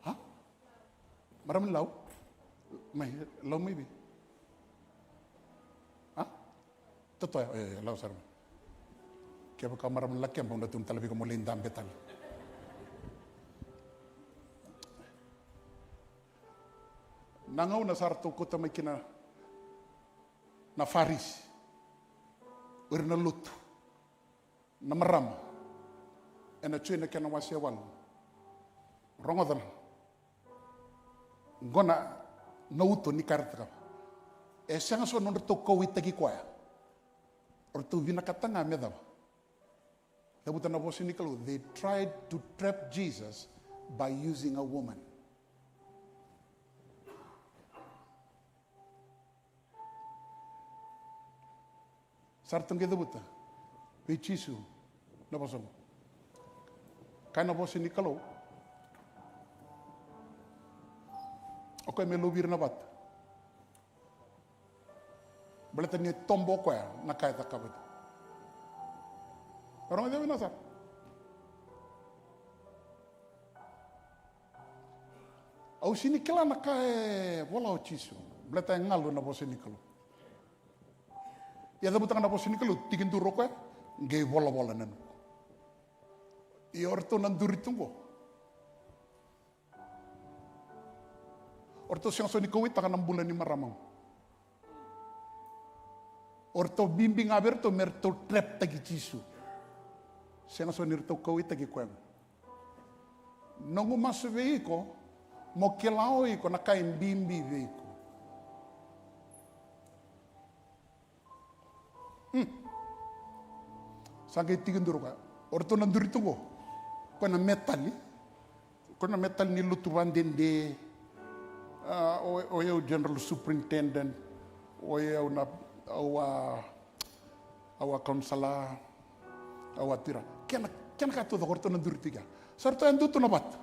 Ha? Marama ni Lau? Mai, Lau mai vei? Ha? Totoya, e, Lau sara mai. Kevaka marama ni Lakeba, au na tukuna tale vei iko mo lai dabe tale. Na gauna sa ratou kauta mai kina na Farisi, o ira na lotu, na marama, ena Joni na kena wase walu. Rogoca na, qo na, na uto ni ka era cakava. E sega so nodratou kauwaitaki koya. Ratou vinakata ga me cava? Cavuta na vosa ni Kalou, they tried to trap Jesus by using a woman. Sa ratou qai cavuta vei Jisu na vosa oqo. Kaya na vosa ni Kalou, o koya me lovi ira na vatu. Baleta ni tobo o koya na ka e cakava tu. Rogoca vinaka sara. Au sega ni kila na ka e vola o Jisu. Baleta e galu na vosa ni Kalou. Ia cavuta ga na vosa ni Kalou, tekiduru o koya, qai volavola na nuku. Ia o ratou na duri tu qo. O ratou sega soti ni kauwaitaka na bula ni marama qo. O ratou bibi ga vei ratou me ratou trap-taki Jisu. Sega soti ni ratou kauwaitaki koya qo. Noqu masu vei iko, mo kila o iko na ka e bibi vei iko. Hmm. Sa qai tekiduru o koya. O ratou na duri tu qo. Koya na metali. Koya na metali ni lotu vadede. Ah, o, o yau general superintendent. O yau na, au a, au a councillor. Au a tira. Kena, kena ka taucoko o ratou na duri tu kea. Sa ratou yadua tu na vatu.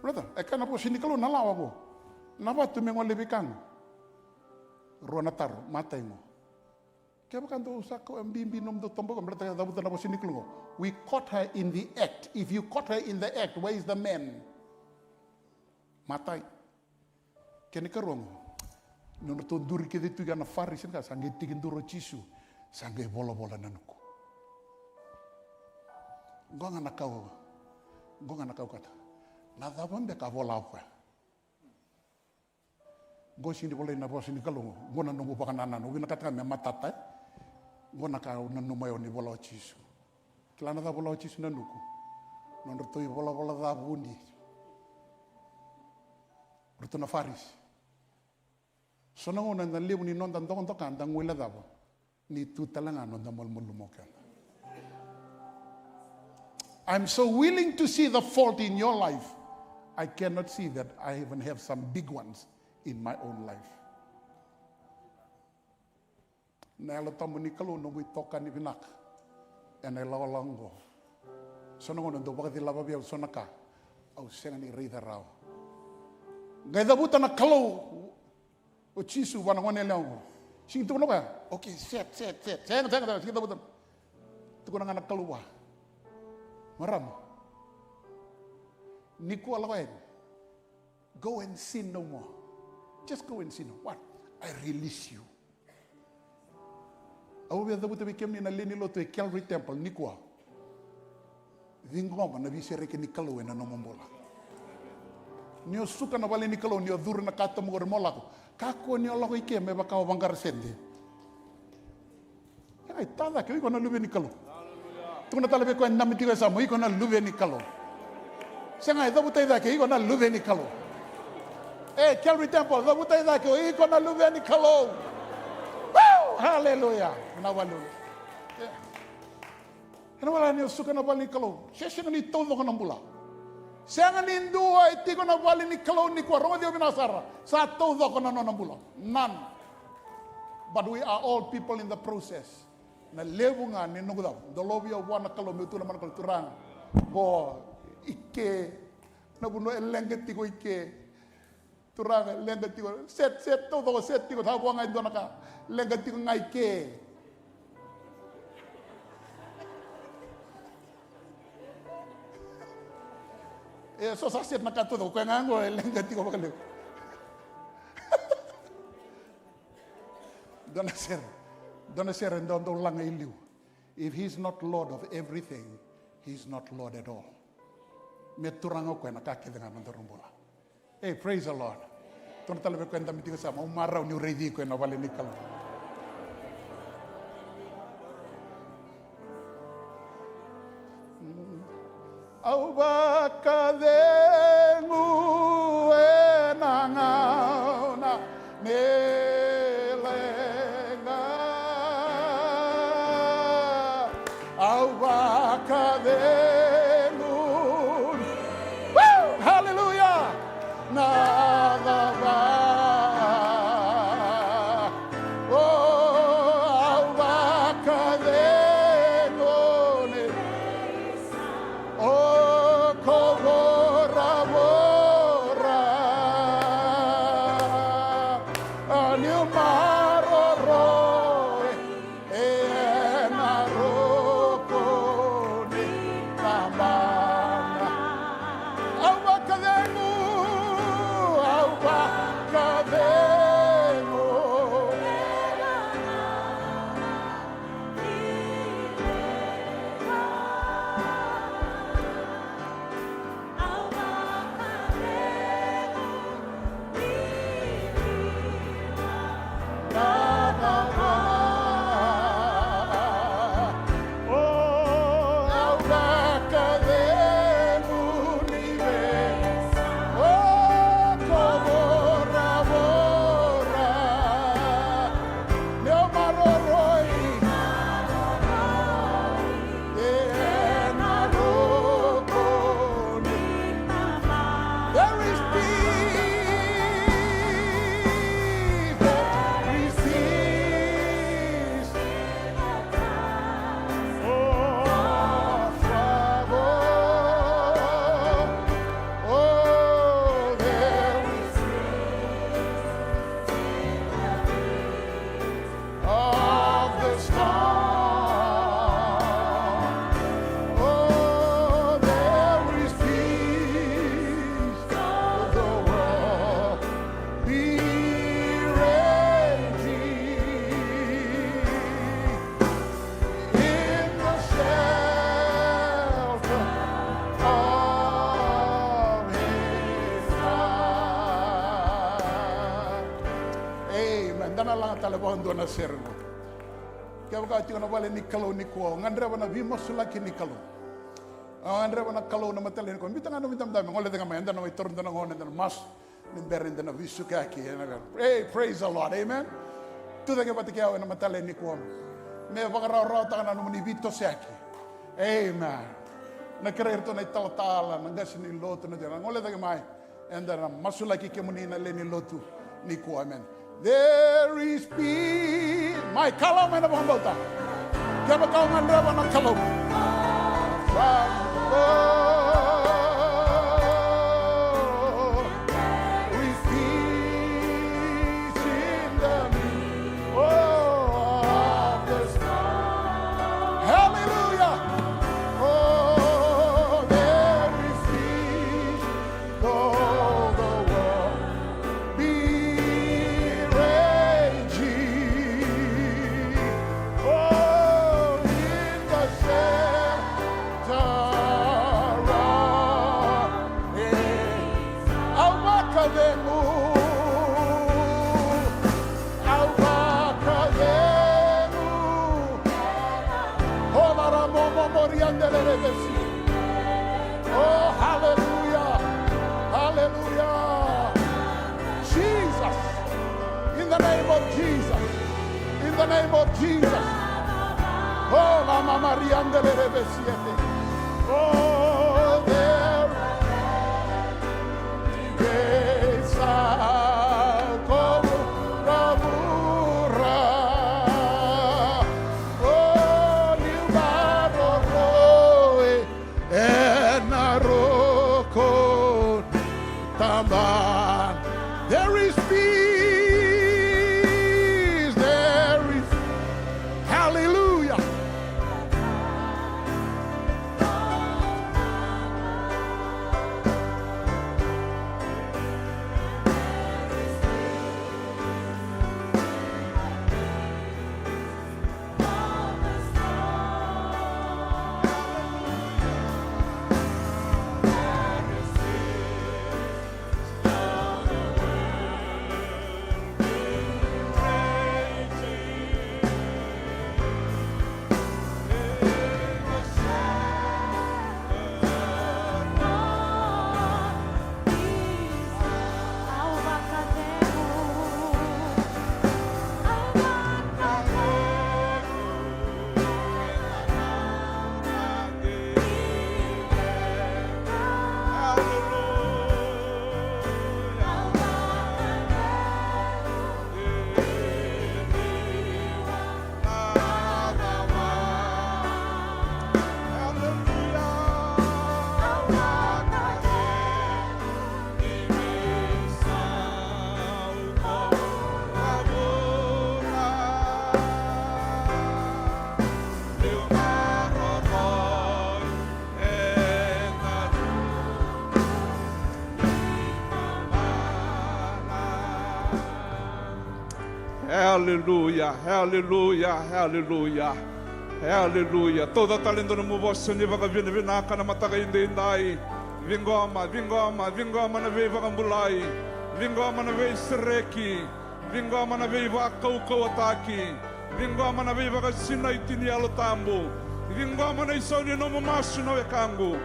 Brother, e kaya na vosa ni Kalou na lawa qo. Na vatu me gole vei ka qo. Rua na taro, matai qo. Kevaka dou sa kau bibi nomudou toba qo, baleta e cavuta na vosa ni Kalou qo. We caught her in the act. If you caught her in the act, where is the man? Matai. Kena ikarua qo. Nodratou duri kece tu kea na Farisi ka, sa qai tekiduru o Jisu. Sa qai volavola na nuku. Qo ga na ka au, qo ga na ka au kaya. Na cava beka a vola o koya? Qo sega ni volai na vosa ni Kalou qo. Qo na noqu vakanananu. Au vinakata ga me matata, e? Qo na ka au nanuma o ni vola o Jisu. Kila na cava vola o Jisu na nuku? Nodratou ivolavola ca vuni. Ratou na Farisi. So na gauna na levu ni noda dokadoka da guilecava. Ni tu tale ga noda malumalumu o keda. I'm so willing to see the fault in your life. I cannot see that I even have some big ones in my own life. Na Yalo Tabu ni Kalou noqu itokani vinaka ena ilakolako oqo. So na gauna dau vakacilava vei au so na ka au sega ni raica rawa. Qai cavuta na Kalou o Jisu vua na gone yalewa oqo. Sega ni tukuna o koya, okay, set, set, set. Sega, sega, sega, sega ni cavuta. Tukuna ga na Kalou vua, marama, nikua lako yani. Go and sin no more. Just go and sin no more. What? I release you. Au via cavuta vei kemuni na lewe ni lotu e Calvary Temple nikua. Ciqoma na veisereki ni Kalou ena nomu bula. Ni o suka na vale ni Kalou, ni o curu na katuba qori mo lako. Kakua ni o lako i ke me vaka o vaqara sede. Sega, i ta cake, o iko na luve ni Kalou. Tukuna tale vei koya e dabe tiko e yasamu, o iko na luve ni Kalou. Sega, e cavuta i cake, o iko na luve ni Kalou. E, Calvary Temple, cavuta i cake, o iko na luve ni Kalou. Woo! Hallelujah. Na vale. Ena wale ni o suka na vale ni Kalou. Se sega ni taucoko na bula. Sega ni dua e tiko na vale ni Kalou nikua, rogoci au vinaka sara. Sa taucoko na nona bula. None. But we are all people in the process. Na levu ga ni noqu cava. Dolovi au vua na Kalou, meu tukuna mai na Kalou, Turaga. Qo i ke. Na vanua e leqa tiko i ke. Turaga, leqa tiko. Set, set, taucoko, set tiko. Sa vo ga e dua na ka. Leqa tiko ga i ke. E so sa set na ka taucoko, koya ga qo e leqa tiko vakalevu. Dua na sere, dua na sere dau, dau laga i liu. If he's not Lord of everything, he's not Lord at all. Me Turaga o koya na ka kece ga na nodaru bula. Hey, praise the Lord. Tukuna tale vei koya e dabe tiko e yasamu, au marau niu raici iko ena vale ni Kalou. Au vakacegu ena gauna ni leqa. Au vakacegu. Woo! Hallelujah! Na cava? Oh, au vakacegu ni. Oh, ko vora Tale vakadua na sere qo. Kevaka o tiko na vale ni Kalou nikua, o gadreva na veimasulaki ni Kalou. O gadreva na Kalou na mataka lailai nikua. Biuta ga na nomu idabedabe, gole cake mai, eda na mai taura dua na gauna, eda na masu. Ni bera ni da na veisukayaki ena ka. Hey, praise the Lord, amen. Tu cake vata kei au ena mataka lailai nikua. Me vakarawarawataka na nomuni veitosoyaki. Amen. Na kerea iratou na italatala, na qase ni lotu, na tiko na gole cake mai. Eda na masulaki kemuni na lewe ni lotu nikua, amen. There is peace. Mai, kalawa mai na vakabauta. Kevaka o gadreva na Kalou. There is peace in the midst of the storm. Hallelujah. Oh, there is peace. Though the world be raging, oh, in the center of it, au vakacegu, au vakacegu. Hola ra momo moriandelere vesi. Oh, hallelujah. Hallelujah. Jesus. In the name of Jesus. In the name of Jesus. Oh, la mamariandelere vesiete. Oh, there. Vei sa ko vuravura, o niu maroroi ena roko ni Tamana. There is peace, there is, hallelujah. Haleluya, haleluya, haleluya, haleluya. Tauca tale e dua nomu vosa ni vakavinavinaka na mataka edaidai. Ciqoma, ciqoma, ciqoma na veivakabulai. Ciqoma na veisereki. Ciqoma na veivakaukauwataki. Ciqoma na veivakasinaiti ni Yalo Tabu. Ciqoma na isau ni nomu masu na wekaqu.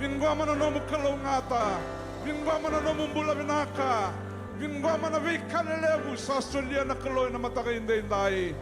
Ciqoma na nomu kalougata. Ciqoma na nomu bula vinaka. Ciqoma na veika lelevu sa solia na Kalou ena mataka edaidai.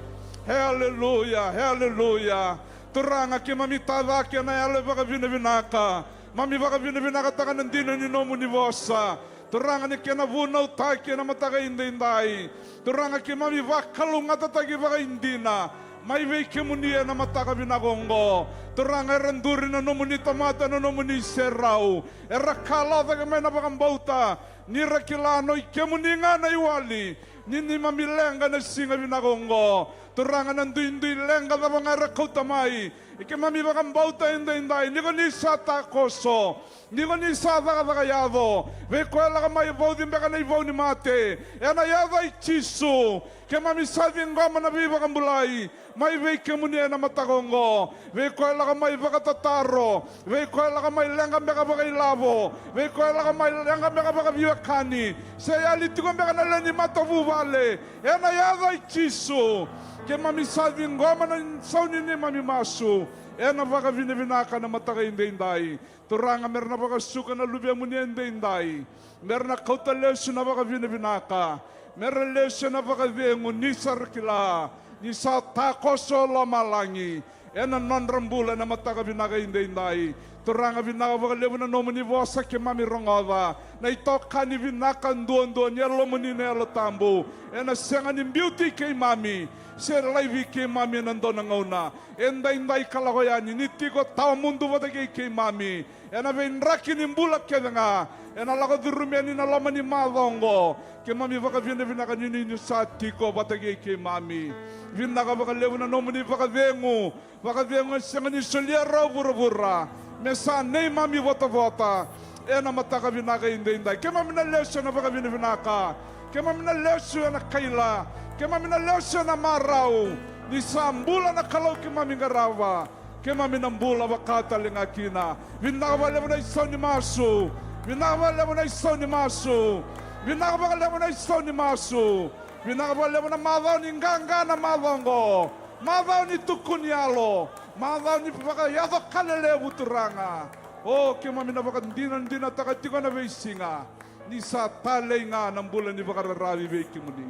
Haleluya, haleluya. Turaga, keimami tacake ena yalo e vakavinavinaka. Mami vakavinavinakataka na dina ni nomuni vosa. Turaga, ni kena vunautaki ena mataka edaidai. Turaga, keimami vakalougatataki vakaidina mai vei kemuni ena mataka vinaka oqo. Turaga, era duri na nomuni tamata, na nomuni serau. Era kalawa cake mai na vakabauta, ni ra kila ni o i kemuni ga na iwali, ni neimami leqa ena siga vinaka oqo. Turaga, na duidui leqa cava ga era kauta mai, keimami vakabauta edaidai ni ko ni sa takoso, ni ko ni sa cakacaka yaco vei koya e lako mai vauci beka na ivau ni mate. Ena yaca i Jisu, keimami sa ciqoma na veivakabulai mai vei kemuni ena mataka oqo. Vei koya e lako mai vakatataro, vei koya e lako mai leqa beka vakailavo, vei koya e lako mai leqa beka vakaveiwekani, se yali tiko beka na lewe ni matavuvale, ena yaca i Jisu, keimami sa ciqoma na isau ni neimami masu ena vakavinavinaka na mataka edaidai. Turaga, me ra na vakasuka na luvemuni edaidai, me ra na kauta lesu na vakavinavinaka, me ra lesu ena vakacegu, ni sa ra kila ni sa takoso o lomalagi ena nodra bula ena mataka vinaka edaidai. Turaga, vinaka vakalevu na nomuni vosa keimami rogoca, na itokani vinaka duadua ni Yalomuni na Yalo Tabu. Ena sega ni biuti keimami se laivi keimami ena dua na gauna. Edaidai ka lako yani, ni tiko tawamudu vata kei keimami ena veidraki ni bula kece ga ena lako curuma yani na loma ni macawa oqo. Keimami vakavinavinaka ni ni sa tiko vata kei keimami. Vinaka vakalevu na nomuni vakacegu, vakacegu e sega ni solia rawa vuravura, me sa neimami votavota ena mataka vinaka edaidai. Keimami na lesu ena vakavinavinaka, keimami na lesu ena kaila, keimami na lesu ena marau, ni sa bula na Kalou keimami qarava, keimami na bula vaka tale ga kina. Vinaka vakalevu na isau ni masu. Vinaka vakalevu na isau ni masu. Vinaka vakalevu na isau ni masu. Vinaka vakalevu na macawa ni qaqa na macawa oqo. Macawa ni tukuni yalo. Macawa ni vakayaco ka lelevu, Turaga. O, keimami na vakadinadinataka tiko na veisiga ni sa talei ga na bula ni vakararavi vei kemuni.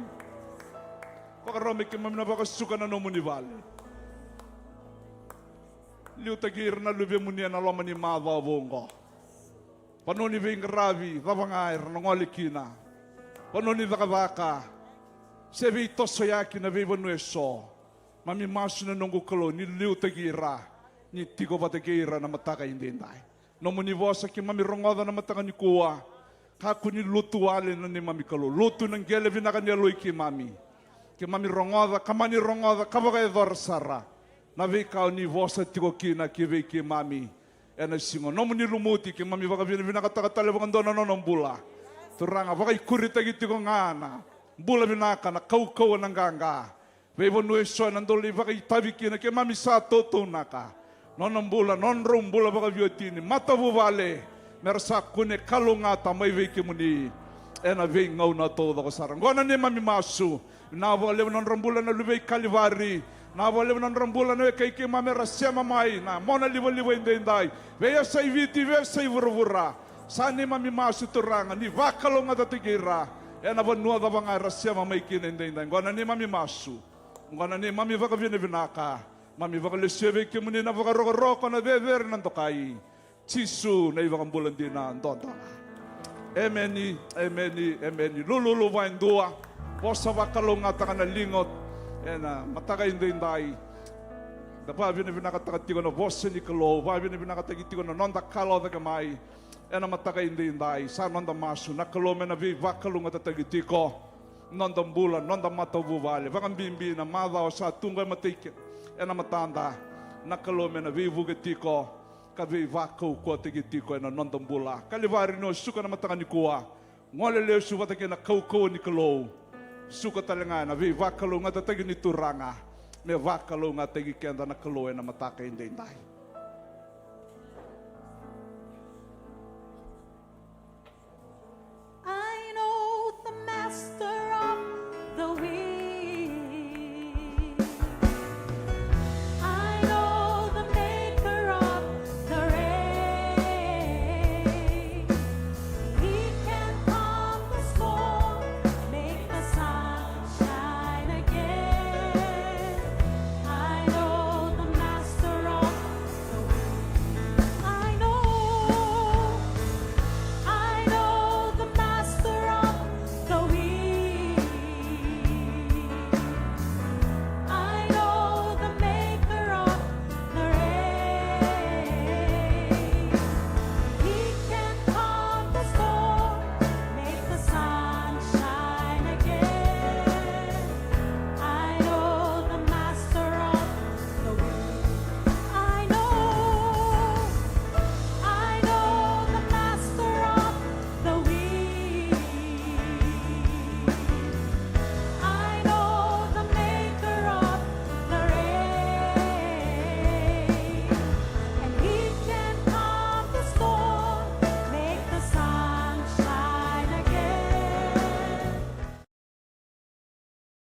Vakarau me keimami na vakasuka na nomuni vale. Liutaki ira na luvemuni ena loma ni macawa vou oqo. Vanua ni veiqaravi cava ga era na gole kina, vanua ni cakacaka, se veitosoyaki na veivanua eso, mami masu na noqu Kalou ni liutaki ira, ni tiko vata kei ira na mataka edaidai. Nomuni vosa keimami rogoca na mataka nikua. Kakua ni lutu wale na neimami Kalou. Lutu na qele vinaka ni yaloi keimami. Keimami rogoca, ka mani rogoca ka vakayacora sara na veika o ni vosa tiko kina ki vei keimami ena siga. Nomuni lumuti, keimami vakavinavinakataka tale vakadua na nona bula. Turaga, vakaikuritaki tiko ga na bula vinaka, na kaukauwa, na qaqa. Veivanua eso ena dau lai vakaitavi kina, keimami sa tautuanaka. Nona bula, nodrau bula vakaveiwatini, matavuvale, me ra sa kune kalougata mai vei kemuni ena veigauna taucoko sara. Oqo na neimami masu. Vinaka vakalevu na nodra bula na luvei Kalivari. Vinaka vakalevu na nodra bula na wekai keimami era sema mai na monalivaliva edaidai, veiyasai Viti, veiyasai vuravura. Sa neimami masu, Turaga, ni vakalougatataki ira ena vanua cava ga era sema mai kina edaidai. Oqo na neimami masu. Oqo na neimami vakavinavinaka. Mami vakalesuya vei kemuni na vakarokoroko, na cecere, na dokai. Jisu na iVakabula dina duadua ga. Emeni, emeni, emeni. Lululu vua e dua. Vosa vakalougatataka na liga ena mataka edaidai. Da vakavinavinakataka tiko na vosa ni Kalou, vakavinavinakataki tiko na noda kalawa cake mai ena mataka edaidai. Sa noda masu, na Kalou me na veivakalougatataki tiko noda bula, noda matavuvale, vakabibi na macawa sa tu qo e matai ke, ena matada. Na Kalou me na veivuke tiko ka veivakaukauwataki tiko ena noda bula. Kalivari ni o suka na mataka nikua, gole lesu vata kei na kaukauwa ni Kalou. Suka tale ga ena veivakalougatataki ni Turaga me vakalougatataki keda na Kalou ena mataka edaidai.